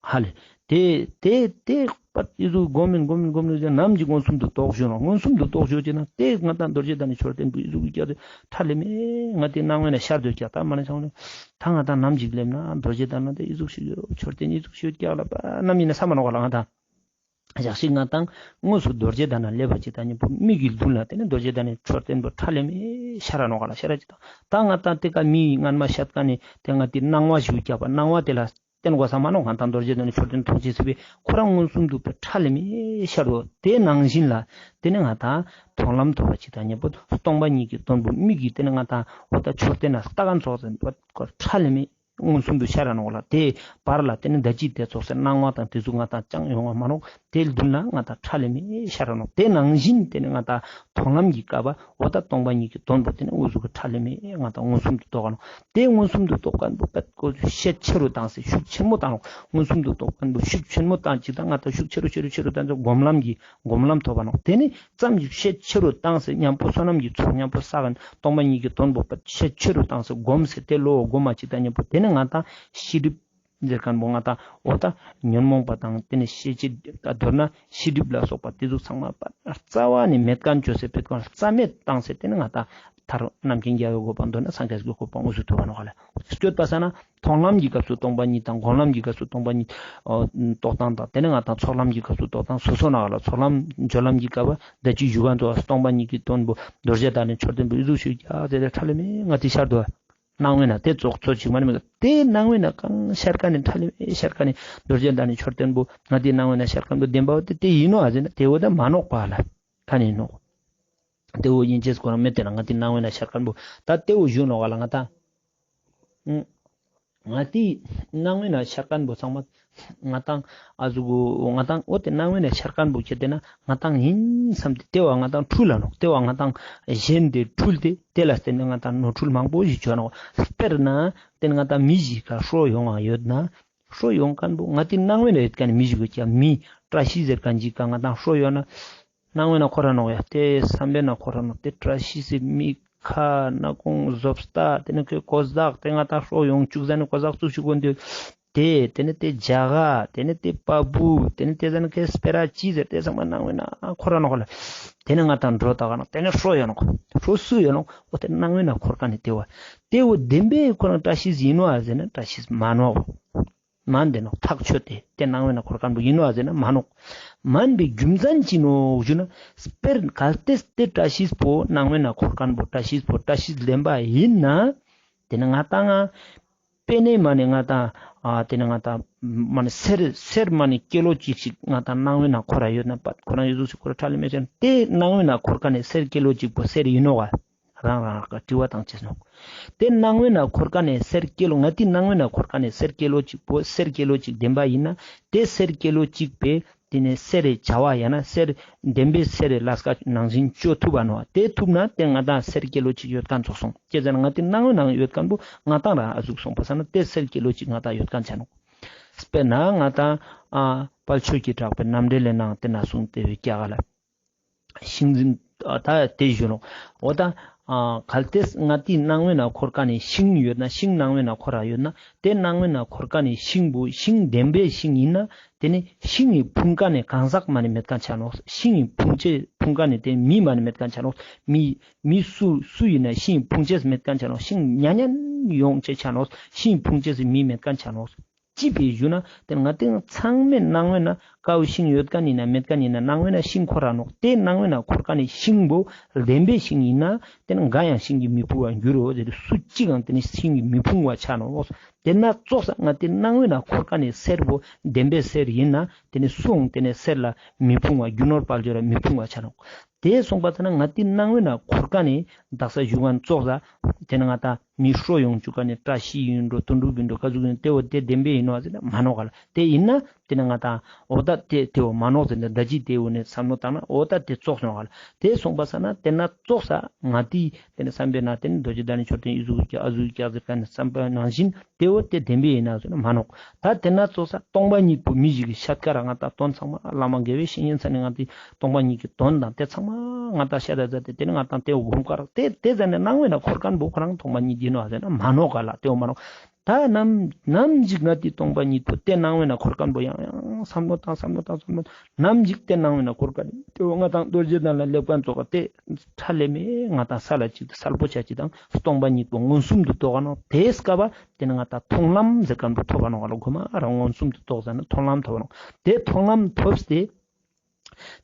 ཧ་ལེ། ཏེ་ཏེ་ཏེ་པ་ཨི་ཟུག་སྒོམ་མིན་སྒོམ་མིན་སྒོམ་མིན་ཟེར་ནམ་ཞིག་མངོན་སུམ་དུ་རྟོགས་ཞུ་ནོག། མངོན་སུམ་དུ་རྟོགས་ཞུ་ཅེས་ན་ཏེ་ང་ཏང་རྡོ་རྗེ་གདན་ནི་མཆོད་རྟེན་པོ་ཨི་ཟུག་གི་ཀྱག་ཏེ་ཁྲ་ལེ་མེ་ང་ཏི་སྣང་བའི་ནང་ཤར་སྡོད་ཀྱག། ད་མ་ནེ་ཆང་ལེ་ད་ང་ཏང་ནམ་ཞིག་སླེབས་ན་རྡོ་རྗེ་གདན་ནི་ཏེ་ཨི་ཟུག་ཞིག་ཡོད་མཆོད་རྟེན་ཨི་ཟུག་ཞིག་ཡོད་ཀྱག་ལ་པ་ནམ་ཡིན་ན་བསམ་མ་ནོག་ག་ལ། ང་ཏང་ཞག་ཞིག་ང་ཏང་དངོས་སུ་རྡོ་རྗེ་གདན་ན་སླེབས་པ་ཅིག་ད་ཉམ་པོ་མིག་གི་མདུན་ལ་ཏེ་ནེ་རྡོ་རྗེ་གདན་ནི་མཆོད་རྟེན་པོ་ཁྲ་ལེ་མེ་ཤར་ར་ནོག་ག་ལ། ཤར་ར་ཅིག་ད་ད་ང་ཏང་ཏེ་ཀ་མིག་སྔན་མ་ཤར་ཀ་ནེ་ཏེ་ང་ཏི་སྣང་བ་ཞིག་ཀྱག་པ་སྣང་བ་ཏེ་ལ་བསྟན་དགོས་ས་མ་ནོག། ང་ཏང་རྡོ་རྗེ་གདན་ནི་མཆོད་རྟེན་མཐོང་ཅེས་སི་ཕི་ཁོ་རང་མངོན་སུམ་དུ་ཕེ་ཁྲ་ལེ་མེ་ཤར་རོ། ཏེ་ནང་བཞིན་ལ་ཏེ་ནེ་ང་ཏང་མཐོང་ལམ་ཐོབ་པ་ཅིག་ད་ཉམ་པོ་སྟོང་པ་ཉིད་ཀྱི་དོན་པོ་མིག་གི་ཏེ་ནེ་ང་ཏང་འོ་ད་མཆོད་རྟེན་ན་ལྟ་ག་ཚོགས་ཟེར་ཁྲ་ལེ་མེ་མངོན་སུམ་དུ་ཤར་ར་ནོག་ལ། ཏེ་བར་ལ་ཏེ་ནེ་ད་ཅི་ཏེ་ཚོགས་སེ་སྣང་བ་དང་ཏེ་ཟུག་ང་ཏང་ཅང་ཡོང་བ་མ་ནོག། ཏེ་མདུན་ལ་ང་ཏང་ཁྲ་ལེ་མེ་ཤར་ར་ནོག། ཏེ་ནང་བཞིན་ཏེ་ནེ་ང་ཏང་མཐོང་ལམ་གྱི་སྐབས་འོ་ད་སྟོང་པ་ཉིད་ཀྱི་དོན་པོ་ཏེ་ནེ་འུ་ཟུག་གི་ཁྲ་ལེ་མེ་ང་ཏང་མངོན་སུམ་དུ་རྟོགས་ཀ་ནོག། ཏེ་མངོན་སུམ་དུ་རྟོགས་ཁན་པོ་པད་ཀོ་ཤེད་ཆེ་རུ་བཏང་སེ་ཤུགས་ཆེན་མོ་བཏང་ནོག། མངོན་སུམ་དུ་རྟོགས་ཁན་པོ་ཤུགས་ཆེན་མོ་བཏང་ཅིག་ད་ང་ཏང་ཤུགས་ཆེ་རུ་ཆེ་རུ་ཆེ་རུ་བཏང་སེ་སྒོམ་ལམ་གྱི་སྒོམ་ལམ་ཐོབ་པ་ནོག། ཏེ་ནེ་ཙམ་ཞིག་ཤེད་ཆེ་རུ་བཏང་སེ་ཉམ་པོ་བསོད་ནམས་ཀྱི་ཚོགས་ཉམ་པོ་བསགས་ཁན་སྟོང་པ་ཉིད་ཀྱི་དོན་པོ་པད་ཤེད་ཆེ་རུ་བཏང་སེ་སྒོམ་སེ་ཏེ་ལོ་སྒོམ་མ་ཅིག་ད་ཉམ་པོ་ཏེ་ནེ་ང་ཏང་ཤེས་སྒྲིབ་ཟེར་ཁན་པོ་ང་ཏང་འོ་ད་ཉོན་མོངས་པ་དང་ཏེ་ནེ་ཤེས་བྱའི་མདོར་ན་ཤེས་སྒྲིབ་ལ་སོགས་པ་ཏེ་ཟུག་ཚང་མ་པ་རྩ་བ་ནེ་མེད་ཁན་བཅོས་སེ་ཕེ་ཁན་རྩ་མེད་བཏང་སེ་ཏེ་ནེ་ང་ཏང་མཐར་རྣམ་མཁྱེན་རྒྱལ་བའི་གོ་འཕང་མདོར་ན་སངས་རྒྱས་ཀྱི་གོ་འཕང་དངོས་སུ་ཐོབ་པ་ནོག་ལ། སྐྱོད་པ་ས་ན་མཐོང་ལམ་གྱི་སྐབས་སུ་སྟོང་པ་ཉིད་དང་སྒོམ་ལམ་གྱི་སྐབས་སུ་སྟོང་པ་ཉིད་རྟོགས་སྟངས་དང་ཏེ་ནེ་ང་ཏང་ཚོགས་ལམ་གྱི་སྐབས་སུ་རྟོགས་སྟངས་སོ་སོ་ནོག་ལ། ཚོགས་ལམ་སྦྱོར་ལམ་གྱི་སྐབས་ད་ཅི་ཞུ་ཁན་ཚོ་སྟོང་པ་ཉིད་ཀྱི་དོན་པོ་རྡོ་རྗེ་གདན་ནི་མཆོད་རྟེན་པོ་ཨི་ཟུག་ཞིག་ཡོད་ཀྱག་ཟེར་ཏེ་ཁྲ་ལེ་མེ་ང་ཏི་ཤར་དུག། སྣང་བའི་ནང་ཏེ་ཙོགས་ཚོད་ཅིག་མ་ནེ་མེད་ཀ། ཏེ་སྣང་བའི་ནང་གང་ཤར་ཀ་ནེ་ཁྲ་ལེ་མེ་ཤར་ཀ་ནེ་རྡོ་རྗེ་གདན་ནི་མཆོད་རྟེན་པོ་ང་ཏི་སྣང་བའི་ནང་ཤར་ཀ་ནེ་བདེན་པ་བོ་ཏེ་ཏེ་ཡིན་ནོག་ཨ་ཟེར་ན་ཏེ་བོ་ད་མ་ནོག་པ་ལ། ཁ་ནེ་ནོག། ཏེ་བོ་ཡིན་ཅེས་ཁོ་རང་མེད་ཏེ་ན་ང་ཏི་སྣང་བའི་ནང་ཤར་ཁན་པོ་ད་ཏེ་བོ་ཞུ་ནོག་ག་ལ། ང་ཏང་ང་ཏི་སྣང་བའི་ནང་ཤར་ཁན་པོ་ཚང་མ་ང་ཏང་ཨ་ཟུག་གུ་ང་ཏང་འོ་ཏེ་སྣང་བའི་ནང་ཤར་ཁན་པོ་ཁྱེར་ཏེ་ན་ང་ཏང་ཡིན་བསམ་སྟེ་ཏེ་བ་ང་ཏང་འཁྲུལ་ལ་ནོག། ཏེ་བ་ང་ཏང་ཞེན་ཏེ་འཁྲུལ་ཏེ་ཏེ་ལ་བརྟེན་ནེ་ང་ཏང་ནོར་འཁྲུལ་མང་པོ་ཞིག་བྱུང་ནོག། དཔེར་ན་ཏེ་ནེ་ང་ཏང་མི་ཞིག་ག་ཧྲོ་ཡོང་ང་ཡོད་ན་ཧྲོ་ཡོང་ཁན་པོ་ང་ཏི་སྣང་བའི་ནང་ཡོད་ཁན་མི་ཞིག་གི་ཀ་མི་བཀྲ་ཤིས་ཟེར་ཁན་ཞིག་ག་ང་ཏང་ཧྲོ་ཡོང་ན་སྣང་བའི་ནང་འཁོར་ར་ནོག་ཡ། ཏེ་བསམ་པའི་ནང་འཁོར་ར་ནོག། ཏེ་བཀྲ་ཤིས་སི་མིག་ཁ་སྣ་ཁུང་བཟོ་ལྟ་ཏེ་ནེ་ཁོའི་གོ་ཟག་ཏེ་ང་ཏང་ཧྲོ་ཡོང་ཅུག་ཟ་ནེ་གོ་ཟག་ཙུག་ཅུག་གོ་འདུག། ཏེ་ཏེ་ནེ་ཏེ་ཇ་ག་ཏེ་ནེ་ཏེ་པ་བུ་ཏེ་ནེ་ཏེ་ཟ་ནེ་ཁོའི་སྤེ་ར་ཅི་ཟེར་ཏེ་ཚང་མ་སྣང་བའི་ནང་འཁོར་ར་ནོག་ལ། ཏེ་ནེ་ང་ཏང་འགྲོ་ད་ག་ནོག། ཏེ་ནེ་ཧྲོ་ཡོང་ནོག། ཧྲོ་སུ་ཡོང་ནོག། འོ་ཏེ་སྣང་བའི་ནང་འཁོར་ཁན་ནི་ཏེ་བ། ཏེ་བོ་བདེན་པའི་ཁོ་རང་བཀྲ་ཤིས་ཡིན་ནོག་ཨ་ཟེར་ན་བཀྲ་ཤིས་མ་ནོག། མན་ཏེ་ནོག། ཐག་ཆོད་དེ་ཏེ་སྣང་བའི་ནང་འཁོར་ཁན་པོ་ཡིན་ནོག་ཨ་ཟེར་ན་མ་ནོག། མན་པའི་རྒྱུ་མཚན་ཅི་ནོག་ཞུ་ན་དཔེར་གལ་ཏེ་ཏེ་བཀྲ་ཤིས་པོ་སྣང་བའི་ནང་འཁོར་ཁན་པོ་བཀྲ་ཤིས་པོ་བཀྲ་ཤིས་ལྡན་པ་ཡིན་ན་ཏེ་ནེ་ང་ཏང་ང་དཔེ་ནེ་མ་ནེ་ང་ཏང་ཨ་ཏེ་ནེ་ང་ཏང་མ་ནེ་གསེར་གསེར་མ་ནེ་ཀི་ལོ་གཅིག་ཞིག་ང་ཏང་སྣང་བའི་ནང་འཁོར་ར་ཡོད་ན་པད་ཁོ་རང་ཡོད་ཟུག་ཞིག་ཁོ་ར་ཁྲ་ལེ་མེ་ཟེར་ན་ཏེ་སྣང་བའི་ནང་འཁོར་ཁན་ནི་གསེར་ཀི་ལོ་གཅིག་པོ་གསེར་ཡིན་ནོག་ག། རང་རང་རང་ག་དྲི་བ་བཏང་ཅེས་ནོག། ཏེ་སྣང་བའི་ནང་འཁོར་ཁན་ནི་གསེར་ཀི་ལོ་ང་ཏི་སྣང་བའི་ནང་འཁོར་ཁན་ནི་གསེར་ཀི་ལོ་གཅིག་པོ་གསེར་ཀི་ལོ་གཅིག་ལྡན་པ་ཡིན་ན་ཏེ་གསེར་ཀི་ལོ་གཅིག་པའི་ཏེ་ནེ་གསེར་རི་བྱ་བ་ཡང་ན་གསེར་བདེན་པའི་གསེར་རི་ལས་ཀ་ནང་བཞིན་བཅོ་ཐུབ་བ་ནོག། ཏེ་ཐུབ་ན་ཏེ་ང་ཏང་གསེར་ཀི་ལོ་གཅིག་ཡོད་ཁན་ཚོགས་སོང་། ཅི་ཟེར་ན་ང་ཏི་སྣང་བའི་ནང་ཡོད་ཁན་པོ་ང་ཏང་རང་ཨ་ཟུག་སོང་པ་ས་ན་ཏེ་གསེར་ཀི་ལོ་གཅིག་ང་ཏང་ཡོད་ཁན་ཆ་ནོག། དཔེར་ན་ང་ཏང་ཨ་དཔལ་ཆོས་ཀྱི་གྲགས་པའི་རྣམ་འགྲེལ་ལས་ནང་ཏེ་ན་གསུངས་ཏེ་བའི་ཀྱག་ག་ལ། ཤིང་འཛིན་ ཨ་ད་དེ་ཞུ་ནོག། འོ་ད་ཨ་གལ་ཏེ་ང་ཏིའི་སྣང་བའི་ནང་འཁོར་ཀ་ནས་ཤིང་ཡོད་ན། ཤིང་སྣང་བའི་ནང་འཁོར་ར་ཡོད་ན། དེ་སྣང་བའི་ནང་འཁོར་ཀ་ནས་ཤིང་བོ་ཤིང་བདེན་པའི་ཤིང་ཡིན་ན། དེ་ནས་ཤིང་གི་ཕུང་ཀ་ནས་གང་ཟག་མ་ནས་མེད་མཁན་ཆ་ནོག། ཤིང་གི་ཕུང་ཅེས་ཕུང་ཀ་ནས་དེ་མི་མ་ནས་མེད་མཁན་ཆ་ནོག། མི་མི་སུ་སུ་ཡིན་ན་ཤིང་གི་ཕུང་ཅེས་མེད་མཁན་ཆ་ནོག། ཤིང་ཉ་ཉན་ཡོང་ཅེས་ཆ་ནོག། ཤིང་གི་ཕུང་ཅེས་མི་མེད་མཁན་ཆ་ནོག། ཅི་ཕིའ་ཞུ་ན། དེ་ང་ཏིའི་ཚང་མའི་སྣང་བའི་ནང་ཀ་བོ་ཤིང་ཡོད་མཁན་ཡིན་ན་མེད་མཁན་ཡིན་ན། སྣང་བའི་ནང་ཤིང་འཁོར་ར་ནོག། དེ་སྣང་བའི་ནང་འཁོར་ཀ་ནས་ཤིང་བོ་བདེན་པའི་ཤིང་ཡིན་ན། དེ་ནི་འགའ་ཡང་ཤིང་གི་མི་ཕུང་བར་འགྱུར་རོ། དེ་སུ་གཅིག་ཡང་དེ་ནི་ཤིང་གི་མི་ཕུང་བ་ཆ་ནོག། དེ་ན་ཙོགས་ས་ང་ཏིའི་སྣང་བའི་ནང་འཁོར་ཀ་ནས་གསེར་བོ་བདེན་པའི་གསེར་ཡིན་ན། དེ་ནི་སུའང་དེ་ནི་གསེར་ལ་མི་ཕུང་བ། རྒྱུ་ནོར་དཔལ་འབྱོར་ལ་མི་ཕུང་བ་ཆ་ནོག། དེ་སོང་པ་ཙ་ན་ང་ཏིའི་སྣང་བའི་ནང་འཁོར་ཀ་ནས་དག་ས་ཞུ་མཁན་ཙོགས་ས་དེ་ནི་ང་ཏང་མི་ཧྲོ་ཡོང་བཅུག་མཁན་ནི་བཀྲ་ཤིས་ཡིན་འགྲོ། དོན་གྲུབ་ཡིན་འགྲོ། ཀ་ཟུག་ཡིན། དེ་བོ་དེ་བདེན་པའི་ཡིན་ནོག་ཟེར་ན་མན་ནོག་ག་ལ། དེ་ཡིན་ན་དེ་ནི་ང་ཏང་འོ་ད་དེ་དེ་བོ་མན་ནོག་ཟེར་ན། ད་ཅི་དེ་བོ་ནས་བསམ་བློ་བཏང་ན་འོ་ད་དེ་ཙོགས་ཡོང་ག་ལ། དེ་སོང་པ་ཙ་ན་དེ་ན་ཙོགས་ས་ང་ཏིའི་དེ་ནི་བསམ་པའི་ནང་དེ་ནི་རྡོ་རྗེ་གདན་ནི་མཆོད་རྟེན་ཨི་ཟུག་ཀྱག་ཨ་ཟུག་ཀྱག་ཟེར་མཁན་ནི་བསམ་པ་ནང་བཞིན་དེ་བོ་དེ་བདེན་པའི་ཡིན་ན་ཟེར་ན་མན་ནོག། ད་དེ་ན་ཙོགས་ས་སྟོང་པ་ཉིད་པོ་མི་ཞིག་གི་ཤད་ཀ་ར་ང་ཏང་དོན་ཚང་མ་བླ་མ་དགེ་བའི་བཤེས་གཉེན་ཚང་ནས་ང་ཏིའི་སྟོང་པ་ཉིད་ཀྱི་དོན་དང་དེ་ཚང་མ་ང་ཏང་ཤད་ད་ཟེར་ཏེ་དེ་ནི་ང་ཏང་དེ་བོ་སྒོམ་ཀ་ར་དེ་དེ་ཟེར་ནས་སྣང་བའི་ནང་འཁོར་མཁན་བོ་ཁོ་རང་སྟོང་པ་ཉིད་ཡིན་ནོག་ཟེར་ན་མན་ནོག་ག་ལ། དེ་བོ་མན་ནོག། ད་ནམ་ནམ་ཞིག་ང་ཏིའི་སྟོང་པ་ཉིད་པོ་དེ་སྣང་བའི་ནང་འཁོར་མཁན་བོ་ཡང་ཡང་བསམ་བློ་བཏང་བསམ་བློ་བཏང་བསམ་བློ་བཏང་། ནམ་ཞིག་དེ་སྣང་བའི་ནང་འཁོར་མཁན་དེ་བོ་ང་ཏང་རྡོ་རྗེ་གདན་ལ་སླེབས་མཁན་ཙོགས་དེ་ཁྲ་ལེ་མེ་ང་ཏང་ས་ལ་ཅིག་གསལ་པོ་ཆ་ཅིག་དང་སྟོང་པ་ཉིད་པོ་མངོན་སུམ་དུ་རྟོགས་ནོག། དེ་སྐབས་དེ་ནི་ང་ཏང་མཐོང་ལམ་ཟེར་མཁན་བོ་ཐོབ་པ་ནོག་ག་ལ། གོ་མ་རང་མངོན་སུམ་དུ་རྟོགས་ཟེར་ན་མཐོང་ལམ་ཐོབ་པ་ནོག། དེ་མཐོང་ལམ་ཐོབ་སྟེ།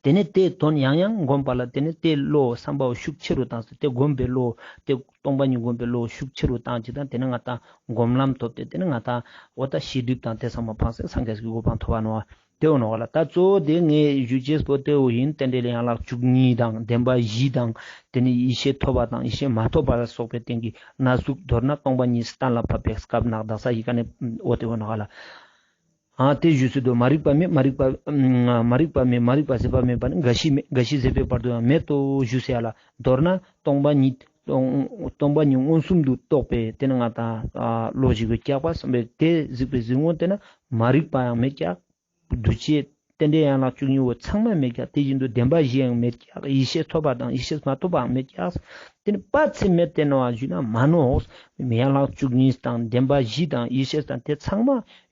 དེ་ནས་དེ་དོན་ཡང་ཡང་བསྒོམ་པ་ལ་དེ་ནས་དེ་བློ་བསམ་པ་བོ་ཤུགས་ཆེ་རུ་བཏང་སྟེ་དེ་བསྒོམ་པའི་བློ་དེ་སྟོང་པ་ཉིད་བསྒོམ་པའི་བློ་ཤུགས་ཆེ་རུ་བཏང་ཅིག་དང་དེ་ནས་ང་ཏང་སྒོམ་ལམ་ཐོབ་སྟེ་དེ་ནས་ང་ཏང་འོ་ད་ཤེས་སྒྲིབ་དང་དེ་ཚང་མ་ཕངས་སེ་སངས་རྒྱས་ཀྱི་གོ་འཕང་ཐོབ་པ་ནོག། དེ་བོ་ནོག་ག་ལ། ད་གཙོ་བོ་དེ་ངས་ཞུ་ཅེས་པོ་དེ་བོ་ཡིན། རྟེན་འབྲེལ་ཡན་ལག་བཅུ་གཉིས་དང་བདེན་པ་བཞི་དང་དེ་ནས་ཡེ་ཤེས་ཐོབ་པ་དང་ཡེ་ཤེས་མ་ཐོབ་པ་ལ་སོགས་པའི་སྟེང་གི་གནས་ལུགས། མདོར་ན་སྟོང་པ་ཉིད་གཏན་ལ་ཕབ་པའི་སྐབས་ནག་དག་ས་ཡི་ག་ནས་འོ་དེ་བོ་ནོག་ག་ལ། ཨ་དེ་ཞུས་སུ་དུ་མ་རིག་པ་མེད། མ་རིག་པ་མ་རིག་པ་མེད། མ་རིག་པ་ཟད་པ་མེད་པ་ནི་རྒ་ཤི་མེད། རྒ་ཤི་ཟད་པའི་བར་དུ་ཡང་མེད་དོ་ཞུས་ཟེར་ཡ་ལ། མདོར་ན་སྟོང་པ་ཉིད་སྟོང་པ་ཉིད་མངོན་སུམ་དུ་རྟོགས་པའི་དེ་ནི་ང་ཏང་བློ་ཞིག་གི་སྐྱག་པ་བསམ་པའི་དེ་གཟིགས་པའི་གཟིགས་ངོ་དེ་ན་མ་རིག་པ་ཡང་མེད་ཀྱག། འདུ་བྱེད་རྟེན་འབྲེལ་ཡན་ལག་བཅུ་གཉིས་བོ་ཚང་མ་མེད་ཀྱག། དེ་བཞིན་དུ་བདེན་པ་བཞི་ཡང་མེད་ཀྱག། ཡེ་ཤེས་ཐོབ་པ་དང་ཡེ་ཤེས་མ་ཐོབ་པའང་མེད་ཀྱག། དེ་ནི་པ་ཚེ་མེད་དེ་ནོག་ཞུས་ན་མན་ནོག། ཡན་ལག་བཅུ་གཉིས་དང་བདེན་པ་བཞི་དང་ཡེ་ཤེས་དང་དེ་ཚང་མ་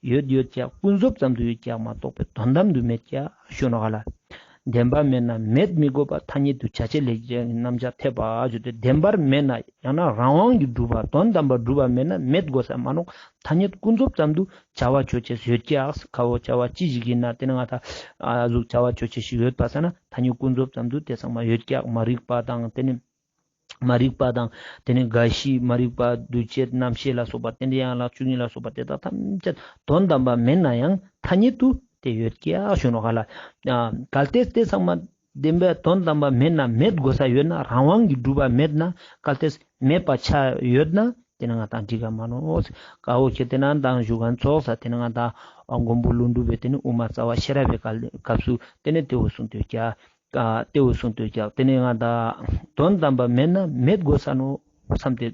ཡོད་ཡོད་ཀྱག། ཀུན་རྫོབ་ཙམ་དུ་ཡོད་ཀྱག་མ་གཏོགས་པའི་དོན་དམ་དུ་མེད་ཀྱག་ཞུ་ནོག་ག་ལ། བདེན་པ་མེད་ན་མེད་མི་དགོས་པ། ཐ་སྙད་དུ་བྱ་བྱེད་ལས་ཀྱི་རྣམ་གཞག་འཐད་པ་ཞུ་སྟེ། བདེན་པར་མེད་ན་ཡང་ན་རང་དབང་གིས་གྲུབ་པ་དོན་དམ་པར་གྲུབ་པ་མེད་ན་མེད་དགོས་ས་མན་ནོག། ཐ་སྙད་ཀུན་རྫོབ་ཙམ་དུ་བྱ་བ་ཆོས་ཅན་ཡོད་ཀྱག། ཁ་བོ་བྱ་བ་ཅི་ཞིག་ཡིན་ན་དེ་ནི་ང་ཏང་ཨ་ཟུག་བྱ་བ་ཆོས་ཅན་ཞིག་ཡོད་པ་ས་ན་ཐ་སྙད་ཀུན་རྫོབ་ཙམ་དུ་དེ་ཚང་མ་ཡོད་ཀྱག། མ་རིག་པ་དང་དེ་ནི་མ་རིག་པ་དང་དེ་ནི་རྒ་ཤི། མ་རིག་པ། འདུ་བྱེད། རྣམ་ཤེས་ལ་སོགས་པ་རྟེན་འབྲེལ་ཡན་ལག་བཅུ་གཉིས་ལ་སོགས་པ་དེ་དག་ཐམས་ཅད་དོན་དམ་པ་མེད་ན་ཡང་ཐ་སྙད་དུ་དེ་ཡོད་ཀྱག་ཞུ་ནོག་ག་ལ། ཨ་གལ་ཏེ་དེ་ཚང་མ་བདེན་པའི་དོན་དམ་པ་མེད་ན་མེད་དགོས་ས་ཡོད་ན། རང་དབང་གིས་གྲུབ་པ་མེད་ན། གལ་ཏེ་མེད་པ་ཆ་ཡོད་ན་དེ་ནི་ང་ཏང་འགྲིག་ག་མན་ནོག། ཀ་བོ་ཁྱེད་དེ་ན་དང་ཞུ་མཁན་ཙོགས་ས་དེ་ནི་ང་ཏང་མགོན་པོ་ཀླུ་སྒྲུབ་པའི་དེ་ནི་དབུ་མ་རྩ་བ་ཤེས་རབ་པའི་སྐབས་སུ་དེ་ནི་དེ་བོ་གསུངས་ཏེ་ཡོད་ཀྱག། ཨ་དེ་བོ་གསུངས་ཏེ་ཡོད་ཀྱག། དེ་ནི་ང་ཏང་དོན་དམ་པ་མེད་ན་མེད་དགོས་ས་ནོག་བསམ་སྟེ་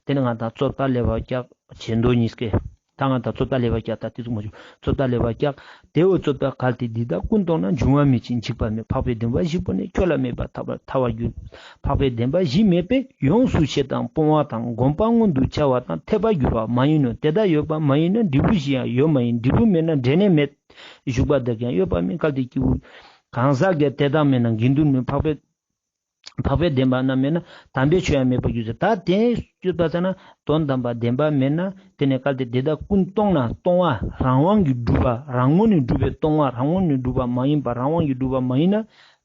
དེ་ནི་ང་ཏང་རྩོད་པ་ལས་པ་ཀྱག་བྱེད་འདོད་གཉིས་ཀའི། ད་ང་ཏང་རྩོད་པ་ལས་པ་ཀྱག། ད་དེ་ཟུག་མ་ཞུ། རྩོད་པ་ལས་པ་ཀྱག། དེ་བོ་རྩོད་པ་གལ་ཏེ་འདི་དག་ཀུན་སྟོང་ན། འབྱུང་བ་མེད་ཅིང་འཇིག་པ་མེད། འཕགས་པའི་བདེན་པ་བཞི་པོ་ནི། ཁྱོད་ལ་མེད་པར་ཐལ་བར་ཐལ་བར་འགྱུར། འཕགས་པའི་བདེན་པ་བཞི་མེད་པས་ཡོངས་སུ་ཤེས་དང་སྤོང་བ་དང་། སྒོམ་པ་མངོན་དུ་བྱ་བ་དང་། འཐད་པར་འགྱུར་བ་མ་ཡིན་ནོ། དེ་དག་ཡོད་པ་མ་ཡིན་ན། འབྲས་བུ་བཞི་ཡང་ཡོད་མ་ཡིན། འབྲས་བུ་མེད་ན་འབྲས་གནས་མེད། ཞུགས་པ་དག་ཀྱང་ཡོད་པ་མིན། གལ་ཏེ་སྐྱེས་བུ་གང་ཟག་གི་དེ་དག་མེད་ན་དགེ་འདུན་མེད། འཕགས་པའི་འཕགས་པའི་བདེན་པ་རྣམས་མེད་ན་དམ་པའི་ཆོས་ཡང་མེད་པར་འགྱུར་ཟེར། ད་དེ་ཡོད་པ་ས་ན་དོན་དམ་པ་བདེན་པ་མེད་ན་དེ་ནི་གལ་ཏེ་དེ་དག་ཀུན་སྟོང་ན། སྟོང་བ་རང་དབང་གིས་གྲུབ་པ་རང་ངོས་ནས་གྲུབ་པའི་སྟོང་བ་རང་ངོས་ནས་གྲུབ་པ་མ་ཡིན་པ་རང་དབང་གིས་གྲུབ་པ་མ་ཡིན་ན།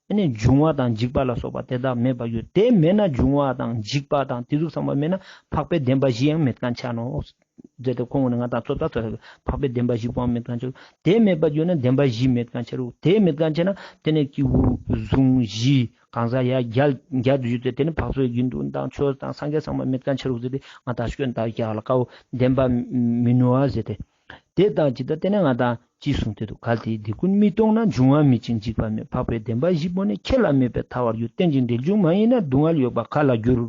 ཨ་ནི་འབྱུང་བ་དང་འཇིག་པ་ལ་སོགས་པ་དེ་དག་མེད་པར་འགྱུར། དེ་མེད་ན་འབྱུང་བ་དང་འཇིག་པ་དང་དེ་ཟུག་ཚང་མ་མེད་ན་འཕགས་པའི་བདེན་པ་བཞི་ཡང་མེད་མཁན་ཆ་ནོག་ཟེར་ཏེ་ཁོང་ནི་ང་ཏང་རྩོད་པ་རྩོད་པ་འཕགས་པའི་བདེན་པ་བཞི་པོའང་མེད་མཁན་ཆ་ནོག། དེ་མེད་པར་འགྱུར་ན་བདེན་པ་བཞི་མེད་མཁན་ཆ་ནོག། དེ་མེད་མཁན་ཆ་ན་དེ་ནི་སྐྱེས་བུ་གཟུངས་གཞི་གང་ཟག་ཡ་བརྒྱད་བརྒྱད་དུ་བརྗོད་དེ་དེ་ནི་འཕགས་པའི་དགེ་འདུན་དང་ཆོས་དང་སངས་རྒྱས་ཚང་མ་མེད་མཁན་ཆ་ནོག་ཟེར་ཏེ་ང་ཏང་སྐྱོན་བཏགས་ཀྱག་ལ། ཀ་བོ་བདེན་པ་མིན་ནོ་ཟེར་ཏེ། དེ་དང་ཅི་ལྟར་དེ་ནི་ང་ཏང་ཅི་གསུངས་ཏེ་འདུག། གལ་ཏེ་འདི་ཀུན་མི་སྟོང་ན། འབྱུང་བ་མེད་ཅིང་འཇིག་པ་མེད། འཕགས་པའི་བདེན་པ་བཞི་པོ་ནི། ཁྱེད་ལ་མེད་པས་ཐལ་བར་འགྱུར། རྟེན་ཅིང་འབྲེལ་འབྱུང་མ་ཡིན་ན། སྡུག་བསྔལ་ཡོད་པ་ག་ལ་འགྱུར།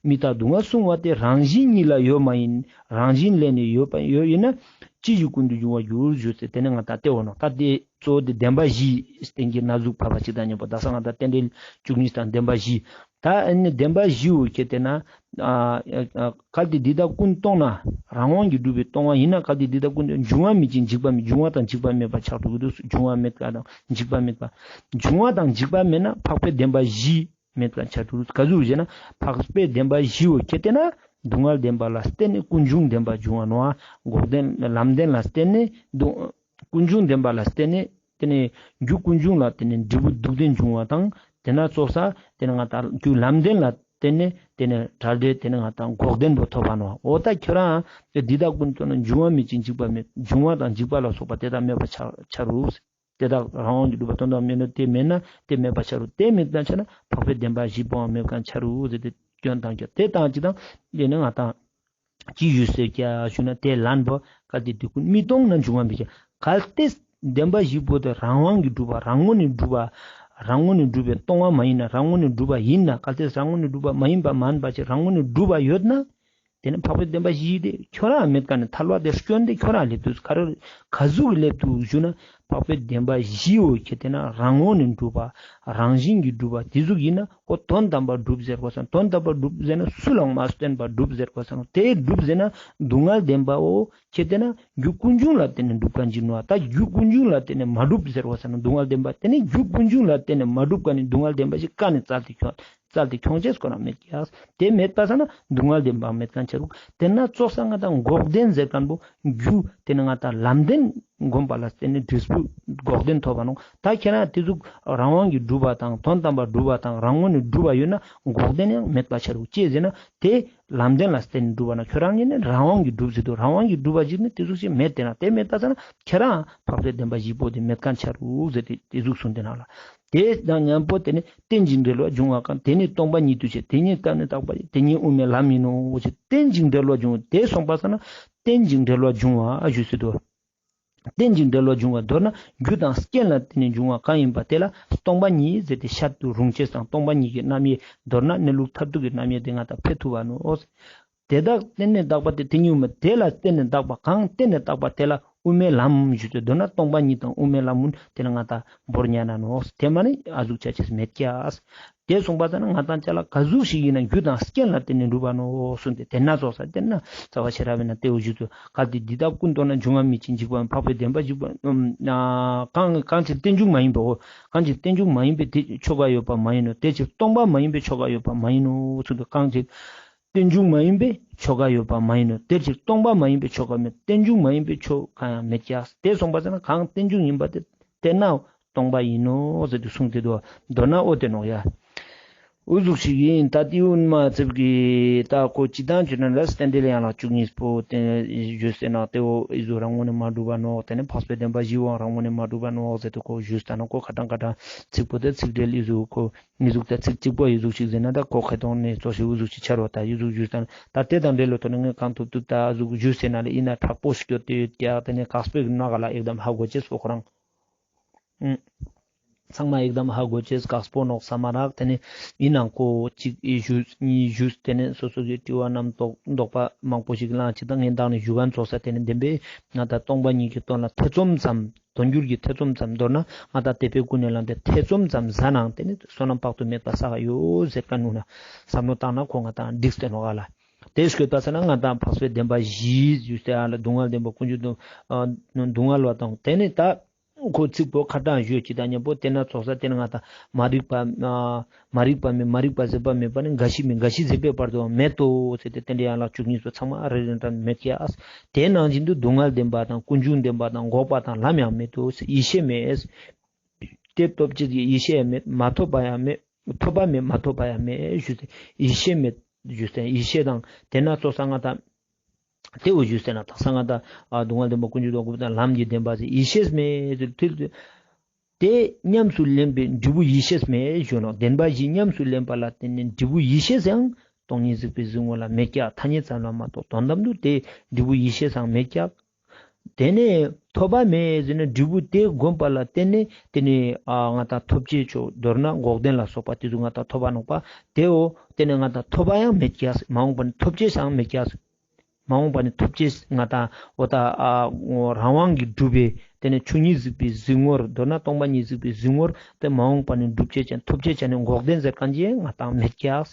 མི་རྟག་སྡུག་བསྔལ་གསུང་བ་སྟེ། རང་བཞིན་ཉིད་ལ་ཡོད་མ་ཡིན། རང་བཞིན་ལས་ནི་ཡོད་པ་ཡོད་ཡིན་ན། ཅི་ཞིག་ཀུན་ཏུ་འབྱུང་བར་འགྱུར་ཞུས་ཏེ་དེ་ནི་ང་ཏང་ཏེ་འོ་ནོག། ད་ཏེ་གཙོ་བོ་དེ་བདེན་པ་བཞི་སྟེང་གི་ན་ཟུག་ཕབ་པ་ཅིག་དང་མཉམ་པོ་ད་ས་ང་ཏང་རྟེན་འབྲེལ་བཅུ་གཉིས་དང་བདེན་པ་བཞི། ད་ཨ་ནི་བདེན་པ་བཞི་བོ་ཁྱེར་ཏེ་ན་ཨ་ཨ་གལ་ཏེ་འདི་དག་ཀུན་སྟོང་ན། རང་དབང་གིས་གྲུབ་པའི་སྟོང་བ་ཡིན་ན། གལ་ཏེ་འདི་དག་ཀུན་སྟོང་། འབྱུང་བ་མེད་ཅིང་འཇིག་པ་མེད། འབྱུང་བ་དང་འཇིག་པ་མེད་པ་ཆགས་འགྲོ་གི་འདུག། འབྱུང་བ་མེད་པ་དང་འཇིག་པ་མེད་པ། འབྱུང་བ་དང་འཇིག་པ་མེད་ན་འཕགས་པའི་བདེན་པ་བཞི་མེད་པ་ཆགས་འགྲོ་གི་འདུག། ག་ཟུག་ཞེ་ན་འཕགས་པའི་བདེན་པ་བཞི་བོ་ཁྱེར་ཏེ་ན་སྡུག་བསྔལ་བདེན་པ་ལ་བརྟེན་ནས་ཀུན་འབྱུང་བདེན་པ་འབྱུང་བ་ནོག། འགོག་བདེན་ལམ་བདེན་ལ་བརྟེན་ནས་སྡུག་ཀུན་འབྱུང་བདེན་པ་ལ་བརྟེན་ནས་ཏེ་ནེ་རྒྱུ་ཀུན་འབྱུང་ལ་བརྟེན་ནས་འབྲས་བུ་སྡུག་བདེན་འབྱུང་བ་དང་། ཏེ་ན་ཙོགས་ས་ཏེ་ནེ་ང་ཏང་རྒྱུ་ལམ་བདེན་ལ་བརྟེན་ནས་ཏེ་ནེ་བྲལ་འབྲས་ཏེ་ནེ་ང་ཏང་འགོག་བདེན་པོ་ཐོབ་པ་ནོག། འོ་ད་ཁྱོ་རང་འདི་དག་ཀུན་སྟོང་ན། འབྱུང་བ་མེད་ཅིང་འཇིག་པ་མེད། འབྱུང་བ་དང་འཇིག་པ་ལ་སོགས་པ་དེ་དག་མེད་པ་ཆ་ཆ་རུག། དེ་དག་རང་དབང་གིས་གྲུབ་པ་དོན་དམ་མེད་ནོ། དེ་མེད་ན་དེ་མེད་པ་ཆ་རུག། དེ་མེད་པ་ཆ་ན་འཕགས་པའི་བདེན་པ་བཞི་སྤོང་བ་མེད་མཁན་ཆ་རུག་ཟེར་ཏེ་སྐྱོན་དང་སྐྱོན་དེ་དང་ཅི་དང་ཏེ་ནེ་ང་ཏང་ཅི་ཞུས་ཟེར་ཀྱག་ཞུ་ན། དེ་ལན་པོ་གལ་ཏེ་དེ་ཀུན་མི་སྟོང་ན། འབྱུང་བ་མེད་ཀྱག། གལ་ཏེ་བདེན་པ་བཞི་པོ་དེ་རང་དབང་གིས་གྲུབ་པ། རང་ངོས་ནས་གྲུབ་པ། རང་ངོས་ནས་གྲུབ་པའི་སྟོང་བ་མ་ཡིན་ན། རང་ངོས་ནས་གྲུབ་པ་ཡིན་ན། གལ་ཏེ་རང་ངོས་ནས་གྲུབ་པ་མ་ཡིན་པ་མན་པ་ཅིག་རང་ངོས་ནས་གྲུབ་པ་ཡོད་ན། ཏེ་ནེ་འཕགས་པའི་བདེན་པ་བཞི་དེ་ཁྱོ་རང་མེད་མཁན་ནི་ཐལ་བ་དེ་སྐྱོན་དེ་ཁྱོ་རང་སླེབས་འདུག། ག་རེ་ག་ཟུག་གི་སླེབས་འདུག་ཞུ་ན། འཕགས་པའི་བདེན་པ་བཞི་བོ་ཁྱེར་ཏེ་ན་རང་ངོས་ནས་གྲུབ་པ། རང་བཞིན་གྱིས་གྲུབ་པ་དེ་ཟུག་ཡིན་ན། ཁོ་དོན་དམ་པར་གྲུབ་ཟེར་དགོས་ས། དོན་དམ་པར་གྲུབ་ཟེར་ན་སུ་ལའང་མ་བརྟེན་པར་གྲུབ་ཟེར་དགོས་ས། དེ་གྲུབ་ཟེར་ན་སྡུག་བསྔལ་བདེན་པའོ། ཁྱེར་ཏེ་ན་རྒྱུ་ཀུན་འབྱུང་ལ་བརྟེན་ནས་གྲུབ་མཁན་ཅིག་ནོག། ད་རྒྱུ་ཀུན་འབྱུང་ལ་བརྟེན་ནས་མ་གྲུབ་ཟེར་དགོས་ས་ན་སྡུག་བསྔལ་བདེན་པ། ཏེ་ནེ་རྒྱུ་ཀུན་འབྱུང་ལ་བརྟེན་ནས་མ་གྲུབ་མཁན་ནི་སྡུག་བསྔལ་བདེན་པ་ཞིག་ག་ནེ་བཙལ་ཏེ་ཁྱོང་བཙལ་ཏེ་ཁྱོང་ཅེས་ཁོ་ན་མེད་ཀྱག། དེ་མེད་པ་ས་ན་སྡུག་བསྔལ་བདེན་པ་མེད་མཁན་ཆ་རུག། ཏེ་ན་ཙོགས་ས་ང་ཏང་འགོག་བདེན་ཟེར་མཁན་པོ་རྒྱུ་ཏེ་ནེ་ང་ཏང་ལམ་བདེན་བསྒོམ་པ་ལ་བརྟེན་ནས་འབྲས་བུ་འགོག་བདེན་ཐོབ་པ་ནོག། ད་ཁྱེ་རང་དེ་ཟུག་རང་དབང་གིས་གྲུབ་པ་དང་དོན་དམ་པར་གྲུབ་པ་དང་རང་ངོས་ནས་གྲུབ་པ་ཡོད་ན་འགོག་བདེན་ཡང་མེད་པ་ཆ་རུག། ཅི་ཟེར་ན་དེ་ལམ་བདེན་ལ་བརྟེན་ནས་གྲུབ་པ་ན་ཁྱོ་རང་ངོས་ནས་རང་དབང་གིས་གྲུབ་ཟེར་དུག། རང་དབང་གིས་གྲུབ་པ་ཞིག་ནི་དེ་ཟུག་ཞིག་མེད། ཏེ་ན་དེ་མེད་པ་ས་ན་ཁྱེ་རང་འཕགས་པའི་བདེན་པ་བཞི་པོ་དེ་མེད་མཁན་ཆ་རུག་ཟེར་ཏེ་དེ་ཟུག་གསུངས་ཏེ་ནོག་ལེ། དེ་དང་མཉམ་པོ་དེ་ནི་རྟེན་ཅིང་འབྲེལ་བར་འབྱུང་བ་གང་། དེ་ནི་སྟོང་པ་ཉིད་དུ་བྱས། དེ་ཉིད་བརྟགས་ནས་བརྟགས་པ་ཡིས། དེ་ཉིད་དབུ་མའི་ལམ་ཡིན་ནོ་ཞེས། རྟེན་ཅིང་འབྲེལ་བར་འབྱུང་བ་དེ་གསུངས་པ་ས་ན་རྟེན་ཅིང་འབྲེལ་བར་འབྱུང་བ་ཞུས་ཏེ་དུག། རྟེན་ཅིང་འབྲེལ་བར་འབྱུང་བ་མདོར་ན་རྒྱུ་དང་རྐྱེན་ལ་བརྟེན་ནས་འབྱུང་བ་གང་ཡིན་པ་དེ་ལ་སྟོང་པ་ཉིད་ཟེར་ཏེ་བཤད་དུ་རུང་ཅེས་དང་། སྟོང་པ་ཉིད་ཀྱི་རྣམ་དབྱེ་མདོར་ན་གནས་ལུགས་མཐར་ཐུག་གི་རྣམ་དབྱེ་དེ་ང་ཏང་ཕེ་ཐུབ་བ་ནོག། དེ་དག་བརྟེན་ནས་བཏགས་པ་སྟེ། དེ་ཉིད་དབུ་མ། དེ་ལ་བརྟེན་ནས་བཏགས་པ། གང་བརྟེན་ནས་བཏགས་པ་དེ་ལ་དབུ་མའི་ལམ་ཞུས་ཏེ། མདོར་ན་སྟོང་པ་ཉིད་དང་དབུ་མའི་ལམ་གུན་དེ་ལ་ང་ཏང་བོར་ཉན་ན་ནོག། དེ་མ་ནི་ཨ་ཟུག་ཆ་ཅེས་མེད་ཀྱག། དེ་གསུངས་པ་ས་ན་ང་ཏང་ཅ་ལག་ག་ཟུག་ཞིག་ཡིན་ན་རྒྱུ་དང་རྐྱེན་ལ་བརྟེན་ནས་འགྲུབ་པ་ནོག་གསུངས་ཏེ། དེ་ན་ཙོགས་ས་དེ་ན་རྩ་བ་ཤེས་རབ་ན་དེ་འོ་ཞུས་ཏེ། གལ་ཏེ་འདི་དག་ཀུན་སྟོང་ན། འབྱུང་བ་མེད་ཅིང་འཇིག་པ་མེད། འཕགས་པའི་བདེན་པ་བཞི་པོ་གང་གང་ཕྱིར་རྟེན་འབྱུང་མ་ཡིན་པའོ། གང་ཕྱིར་རྟེན་འབྱུང་མ་ཡིན་པའི་དེ་ཆོས་འགའ་ཡོད་པ་མ་ཡིན་ནོ། དེ་ཕྱིར་སྟོང་པ་མ་ཡིན་པའི་ཆོས་འགའ་ཡོད་པ་མ་ཡིན་ནོ་གསུངས་ཏེ། གང་ཕྱིར་རྟེན་འབྱུང་མ་ཡིན་པའི་ཆོས་འགའ་ཡོད་པ་མ་ཡིན་ནོ། དེ་ཕྱིར་སྟོང་པ་མ་ཡིན་པའི་ཆོས་འགའ་མེད། རྟེན་འབྱུང་མ་ཡིན་པའི་ཆོས་གང་ཡང་མེད་ཀྱག། དེ་གསུངས་པ་ས་ན་གང་རྟེན་འབྱུང་ཡིན་པ་དེ་དེ་ན་སྟོང་པ་ཡིན་ནོ་ཟེར་ཏེ་གསུངས་ཏེ་དུག། མདོར་ན་འོ་དེ་ནོག་ཡ། འུ་ཟུག་ཞིག་ཡིན། ད་དེ་དབུ་མ་ཚིག་གི་ད་ཁོ་སྤྱི་དང་ཆོས་ན་ལ་རྟེན་འབྲེལ་ཡན་ལག་བཅུ་གཉིས་པོ་དེ་ཞུས་ཟེར་ན་དེ་འོ་ཨི་ཟུག་རང་ངོས་ནས་མ་གྲུབ་པ་ནོག། དེ་ནི་འཕགས་པའི་བདེན་པ་བཞི་བོའང་རང་ངོས་ནས་མ་གྲུབ་པ་ནོག་ཟེར་ཏེ་ཁོ་ཞུས་ད་ན། ཁོ་ཁ་ཏང་ཁ་ཏང་ཚིག་པོ་དེ་ཚིག་འབྲེལ་ཨི་ཟུག་ཁོ་ཨི་ཟུག་ད་ཚིག་གཅིག་པོ་ཨི་ཟུག་ཞིག་ཟེར་ན་ད་ཁོ་ཁ་ཏང་ནས་ཙོགས་ཤིག་འུ་ཟུག་ཞིག་ཆ་རོག། ད་ཨི་ཟུག་ཞུས་ད་ན་ད་དེ་དང་འབྲེལ་ལོ་ཐོག་ནས་ངས་གང་ཐུབ་ཐུབ་ད་ཨ་ཟུག་ཞུས་ཟེར་ན་ལེ་ཡིན་ན་དྲག་པོ་ཞིག་སྐྱོད་དེ་ཡོད་ཀྱག། དེ་ནས་དཀགས་པོ་ཞིག་ན་ག་ལ་ཨེག་དམ་ཧ་གོ་ཅེས་པོ་ཁོ་རང་། ཚང་མ་ཨེག་དམ་ཧ་གོ་ཅེས་དཀགས་པོ་ནོག་ས་མ་རག། དེ་ནས་ཡིན་ནའང་ཁོ་གཅིག་ཨི་ཞུས་གཉིས་ཞུས། དེ་ནས་སོ་སོ་གི་དྲི་བ་རྣམ་རྟོག་དོགས་པ་མང་པོ་ཞིག་ལངས་ཅིག་ད་ངས་མདང་ནས་ཞུ་མཁན་ཙོགས་ས་དེ་ནས་བདེན་པའི་ང་ད་སྟོང་པ་ཉིད་ཀྱི་དོན་ལ་ཐེ་ཚོམ་ཙམ། དོན་འགྱུར་གྱི་ཐེ་ཚོམ་ཙམ། མདོར་ན་ང་ད་དད་པས་ཀུན་ནས་བསླངས་ཏེ་ཐེ་ཚོམ་ཙམ་ཟ་ནའང་དེ་ནི་བསོད་ནམས་དཔག་ཏུ་མེད་པ་བསགས་ཡོད་ཟེར་མཁན་ནུག་ན་བསམ་བློ་བཏང་ན་ཁོ་ང་ད་འགྲིག་སྟེ་ནོག་ག་ལ། དེ་སྐྱོད་པ་ས་ན་ང་ད་འཕགས་པའི་བདེན་པ་བཞི་ཞུས་ཏེ་ཨ་ལ་སྡུག་བསྔལ་བདེན་པ་ཀུན་འབྱུང་དང་སྡུག་བསྔལ་བ་དང་དེ་ནི་ད་ཁོ་ཚིག་པོ་ཁ་ཏང་ཞུས་ཅིག་དང་མཉམ་པོ་དེ་ན་ཙོགས་ས་དེ་ན་ང་ད་མ་རིག་པ་མ་རིག་པ་མེད། མ་རིག་པ་ཟད་པ་མེད་པ་ནི་རྒ་ཤི་མེད། རྒ་ཤི་ཟད་པའི་བར་དུ་མེད་དོ་ཟེར་ཏེ་དེ་འདྲའི་ཡན་ལག་བཅུ་གཉིས་པོ་ཚང་མ་རེ་རེ་འདྲ་མེད་ཀྱག། དེ་ནང་བཞིན་དུ་སྡུག་བསྔལ་བདེན་པ་དང་ཀུན་འབྱུང་བདེན་པ་དང་འགོག་པ་དང་ལམ་ཡང་མེད་དོ། ཡེ་ཤེས་མེད། དེ་ཐོབ་ཅེས་ཀྱི་ཡེ་ཤེས་ཡང་མེད། མ་ཐོབ་པ་ཡང་མེད། ཐོབ་པ་མེད། མ་ཐོབ་པ་ཡང་མེད་ཞུས་ཏེ་ཡེ་ཤེས་མེད་ཞུས་ཏེ་ཡེ་ཤེས་དང་དེ་ན་ཙོགས་ས་ང་ད་དེ་འོ་ཞུས་ཟེར་ན་དག་ས་ང་ད་ཨ་སྡུག་བསྔལ་བདེན་པ་ཀུན་འབྱུང་དང་འགོག་པ་དང་ལམ་གྱི་བདེན་པ་ཟེར་ཡེ་ཤེས་མེད་ཟེར་དུས་དེ་ཉམས་སུ་ལེན་པའི་འབྲས་བུ་ཡེ་ཤེས་མེད་ཞུ་ནོག། བདེན་པ་བཞི་ཉམས་སུ་ལེན་པ་ལ་བརྟེན་ནས་འབྲས་བུ་ཡེ་ཤེས་ཡང་སྟོང་ཉིད་གཟིགས་པའི་གཟིགས་ངོ་ལ་མེད་ཀྱག། ཐ་སྙད་ཙམ་ལ་མ་གཏོགས་དོན་དམ་དུ་དེ་འབྲས་བུ་ཡེ་ཤེས་ཡང་མེད་ཀྱག། དེ་ནས་ཐོབ་པ་མེད་ཟེར་ན་འབྲས་བུ་དེ་བསྒོམས་པ་ལ་བརྟེན་ནས་དེ་ནས་ཨ་ང་ད་ཐོབ་ཅེས་ཆོས་མདོར་ན་འགོག་བདེན་ལ་སོགས་པ་དེ་ཚོ་ང་ད་ཐོབ་པ་ནོག་པ། དེའོ་དེ་ནས་ང་ད་ཐོབ་པ་ཡང་མེད་ཀྱག། མ་འོངས་པ་ནས་ཐོབ་ཅེས་ཡང་མེད་ཀྱག། མ་འོངས་པ་ནི་ཐོབ་ཅེས་ང་ཏང་འོ་ད་ཨ་རང་དབང་གི་གྲུབ་པའི་དེ་ནས་ཆོས་ཉིད་གཟིགས་པའི་གཟིགས་ངོར། མདོར་ན་སྟོང་པ་ཉིད་གཟིགས་པའི་གཟིགས་ངོར་དེ་མ་འོངས་པ་ནི་འགྲུབ་ཅེས་ཅན་ཐོབ་ཅེས་ཅན་ནི་འགོག་བདེན་ཟེར་མཁན་ཅི་ང་ཏང་མེད་ཀྱག།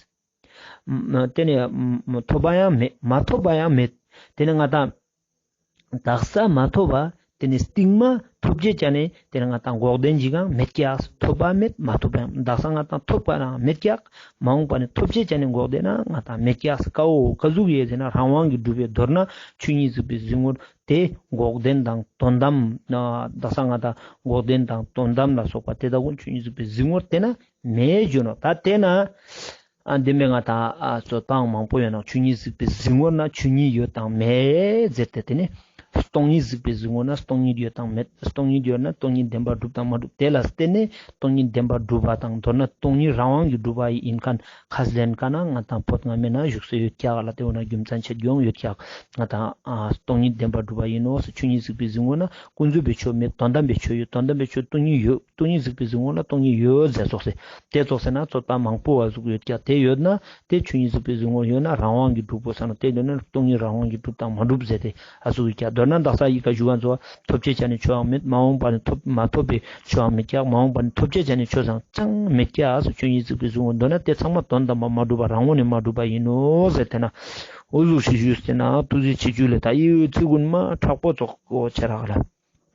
དེ་ནས་ཐོབ་པ་ཡང་མེད། མ་ཐོབ་པ་ཡང་མེད། དེ་ནས་ང་ཏང་དག་ས་མ་ཐོབ་པ་དེ་ནས་སྟིང་མ་ཐོབ་ཅེས་ཅན་ནི་དེ་ནས་ང་ཏང་འགོག་བདེན་ཅི་གང་མེད་ཀྱག། ཐོབ་པ་མེད། མ་ཐོབ་པ་ཡང་། དག་ས་ང་ཏང་ཐོབ་པ་རང་མེད་ཀྱག། མ་འོངས་པ་ནི་ཐོབ་ཅེས་ཅན་ནི་འགོག་བདེན་ན་ང་ཏང་མེད་ཀྱག། ཀ་བོ་ཀ་ཟུག་ཡོད་ཟེར་ན་རང་དབང་གི་གྲུབ་པའི་མདོར་ན་ཆོས་ཉིད་གཟིགས་པའི་གཟིགས་ངོར་དེ་འགོག་བདེན་དང་དོན་དམ། དག་ས་ང་ཏང་འགོག་བདེན་དང་དོན་དམ་ལ་སོགས་པ་དེ་དག་ཀུན་ཆོས་ཉིད་གཟིགས་པའི་གཟིགས་ངོར་དེ་ན་མེད་ཞུ་ནོག། ད་དེ་ན་ཨ་བདེན་པའི་ང་ཏང་ཨ་རྩོད་པ་མང་པོ་ཡོད་ནོག། ཆོས་ཉིད་གཟིགས་པའི་གཟིགས་ངོར་ན་ཆོས་ཉིད་ཡོད་དང་མེད་ཟེར་ཏེ། དེ་ནས་སྟོང་ཉིད་གཟིགས་པའི་གཟིགས་ངོར་ན་སྟོང་ཉིད་ཡོད་དང་མེད། སྟོང་ཉིད་ཡོད་ན་སྟོང་ཉིད་བདེན་པར་གྲུབ་དང་མ་གྲུབ། དེ་ལ་བརྟེན་ནས་སྟོང་ཉིད་བདེན་པར་གྲུབ་པ་དང་མདོར་ན་སྟོང་ཉིད་རང་དབང་གི་གྲུབ་པ་ཡིན་མཁན་ཁས་ལེན་མཁན་ན་ང་ཏང་བོད་སྔ་མའི་ན་བཞུགས་སེ་ཡོད་ཀྱག་ལ། དེ་འོ་ན་རྒྱུ་མཚན་ཆེད་ཡོང་ཡོད་ཀྱག། ང་ཏང་ཨ་སྟོང་ཉིད་བདེན་པར་གྲུབ་པ་ཡིན་ནོག་ཟེར། ཆོས་ཉིད་གཟིགས་པའི་གཟིགས་ངོར་ན་ཀུན་རྫོབ་པའི་ཆོས་མེད། དོན་དམ་པའི་ཆོས་ཡོད། དོན་དམ་པའི་ཆོས་སྟོང་ཉིད་ཡོད། སྟོང་ཉིད་གཟིགས་པའི་གཟིགས་ངོར་ན་སྟོང་ཉིད་ཡོད་ཟེར་ཙོགས་སེ། དེ་ཙོགས་སེ་ན་རྩོད་པ་མང་པོ་བ་ཟུག་ཡོད་ཀྱག། དེ་ཡོད་ན་དེ་ཆོས་ཉིད་གཟིགས་པའི་གཟིགས་ངོར་ཡོད་ན་རང་དབང་གི་གྲུབ་པོ་ས་ན། དེ་ཡོད་ན་སྟོང་ཉིད་རང་དབང་གི་གྲུབ་དང་མ་གྲུབ་ཟེར་ཏེ་ཨ་ཟུག་ཡོད་ཀྱག། མདོར་ན་དག་ས་ཡི་ག་ཞུ་བ་ཚོ་ཐོབ་ཅེས་ཅན་ནི་ཆོས་ཡང་མེད། མ་འོངས་པ་ནི་ཐོབ་མ་ཐོབ་པའི་ཆོས་ཡང་མེད་ཀྱག། མ་འོངས་པ་ནི་ཐོབ་ཅེས་ཅན་ནི་ཆོས་ཡང་ཅང་མེད་ཀྱག་ཟེར། ཆོས་ཉིད་གཟིགས་པའི་གཟིགས་ངོར་མདོར་ན་དེ་ཚང་མ་དོན་དམ་པ་མ་གྲུབ་པ་རང་ངོས་ནས་མ་གྲུབ་པ་ཡིན་ནོག་ཟེར་ཏེ་ན། འོ་ཟུག་ཞིག་ཞུས་ཏེ་ན་ཐུགས་རྗེ་ཆེ་ཞུ་ལེ། ད་ཡི་ཚིག་ཀུན་མ་དྲག་པོ་ཙོགས་ཆེ་རག་ལ།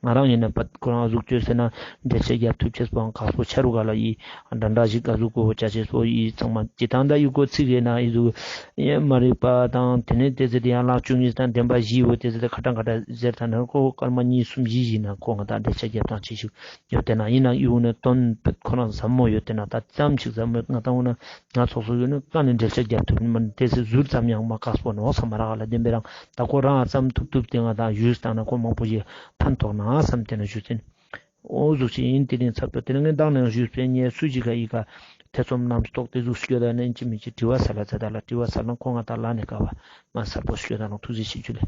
ང་རང་ཡིན་ན་པད་ཁོ་རང་ཨ་ཟུག་ཅོས་ཟེར་ན་འགྲེལ་བཤད་རྒྱབ་ཐུབ་ཅེས་པོའང་ཁག་པོ་ཆ་རུག་ག་ལ། ཡི་འདྲ་འདྲ་ཞིག་ཨ་ཟུག་གོ་བོ་ཅ་ཅེས་པོ་ཡི་ཚང་མ་ཅི་ཏང་ད་ཡི་གོ་ཚིག་ཡིན་ན་ཡི་ཟུག་ཡེ་མ་རིག་པ་དང་། དེ་ནས་དེ་ཟེར་ཏེ་ཡན་ལག་བཅུ་གཉིས་དང་བདེན་པ་བཞི་བོ་དེ་ཟེར་ཏེ་ཁ་ཏང་ཁ་ཏང་ཟེར་ད་ན་ཁོ་སྐར་མ་གཉིས་གསུམ་བཞི་ཞིག་ན་ཁོ་ང་ད་འགྲེལ་བཤད་རྒྱབ་སྟངས་ཅི་ཞིག་ཡོད་དེ་ན། ཡིན་ན་ཡི་འུ་ན་དོན་པད་ཁོ་རང་ཟབ་མོ་ཡོད་དེ་ན། ད་ཙམ་ཞིག་ཟབ་མོ་ཡོད། ང་ད་འུ་ན་ང་ཚོགས་སུ་ཡོད་ནི་ཀ་ནས་འགྲེལ་བཤད་རྒྱབ་ཐུབ་ནི་མ་ནི་དེ་སེ་ཟུར་ཙམ་ཡང་མ་ཁག་པོ་ནོག་བསམ་མ་རག་ལ། བདེན་པའི་རང་ད་ཁོ་རང་ཙམ་ཐུབ་ཐུབ་དེ་ང་དང་ཞུས་བཏང་ན་ཁོ་མང་པོ་ཞིག་ཕན་ཐོགས་ན་བསམ་དེ་ན་ཞུས་ཏེ་ནི། འོ་ཟུག་ཅིག་ཡིན། དེ་རིང་ཚར་ཏོ། དེ་ནས་ངས་མདང་ནས་ཞུས་པའི་ངས་སུ་ཞིག་ག་ཡི་ག་ཐེ་ཚོམ་རྣམ་རྟོག་དེ་ཟུག་སྐྱོད་ད་ནན་ཅི་མི་ཅི་དྲི་བ་སལ་ལ་ཛད་ད་ལ། དྲི་བ་སལ་ན་ཁོ་ང་དང་ལ་ནས་ཀ་བ་མ་གསལ་པོ་སྐྱོད་ད་ནོག། ཐུགས་རྗེ་ཆེ་ཞུ་ལེ།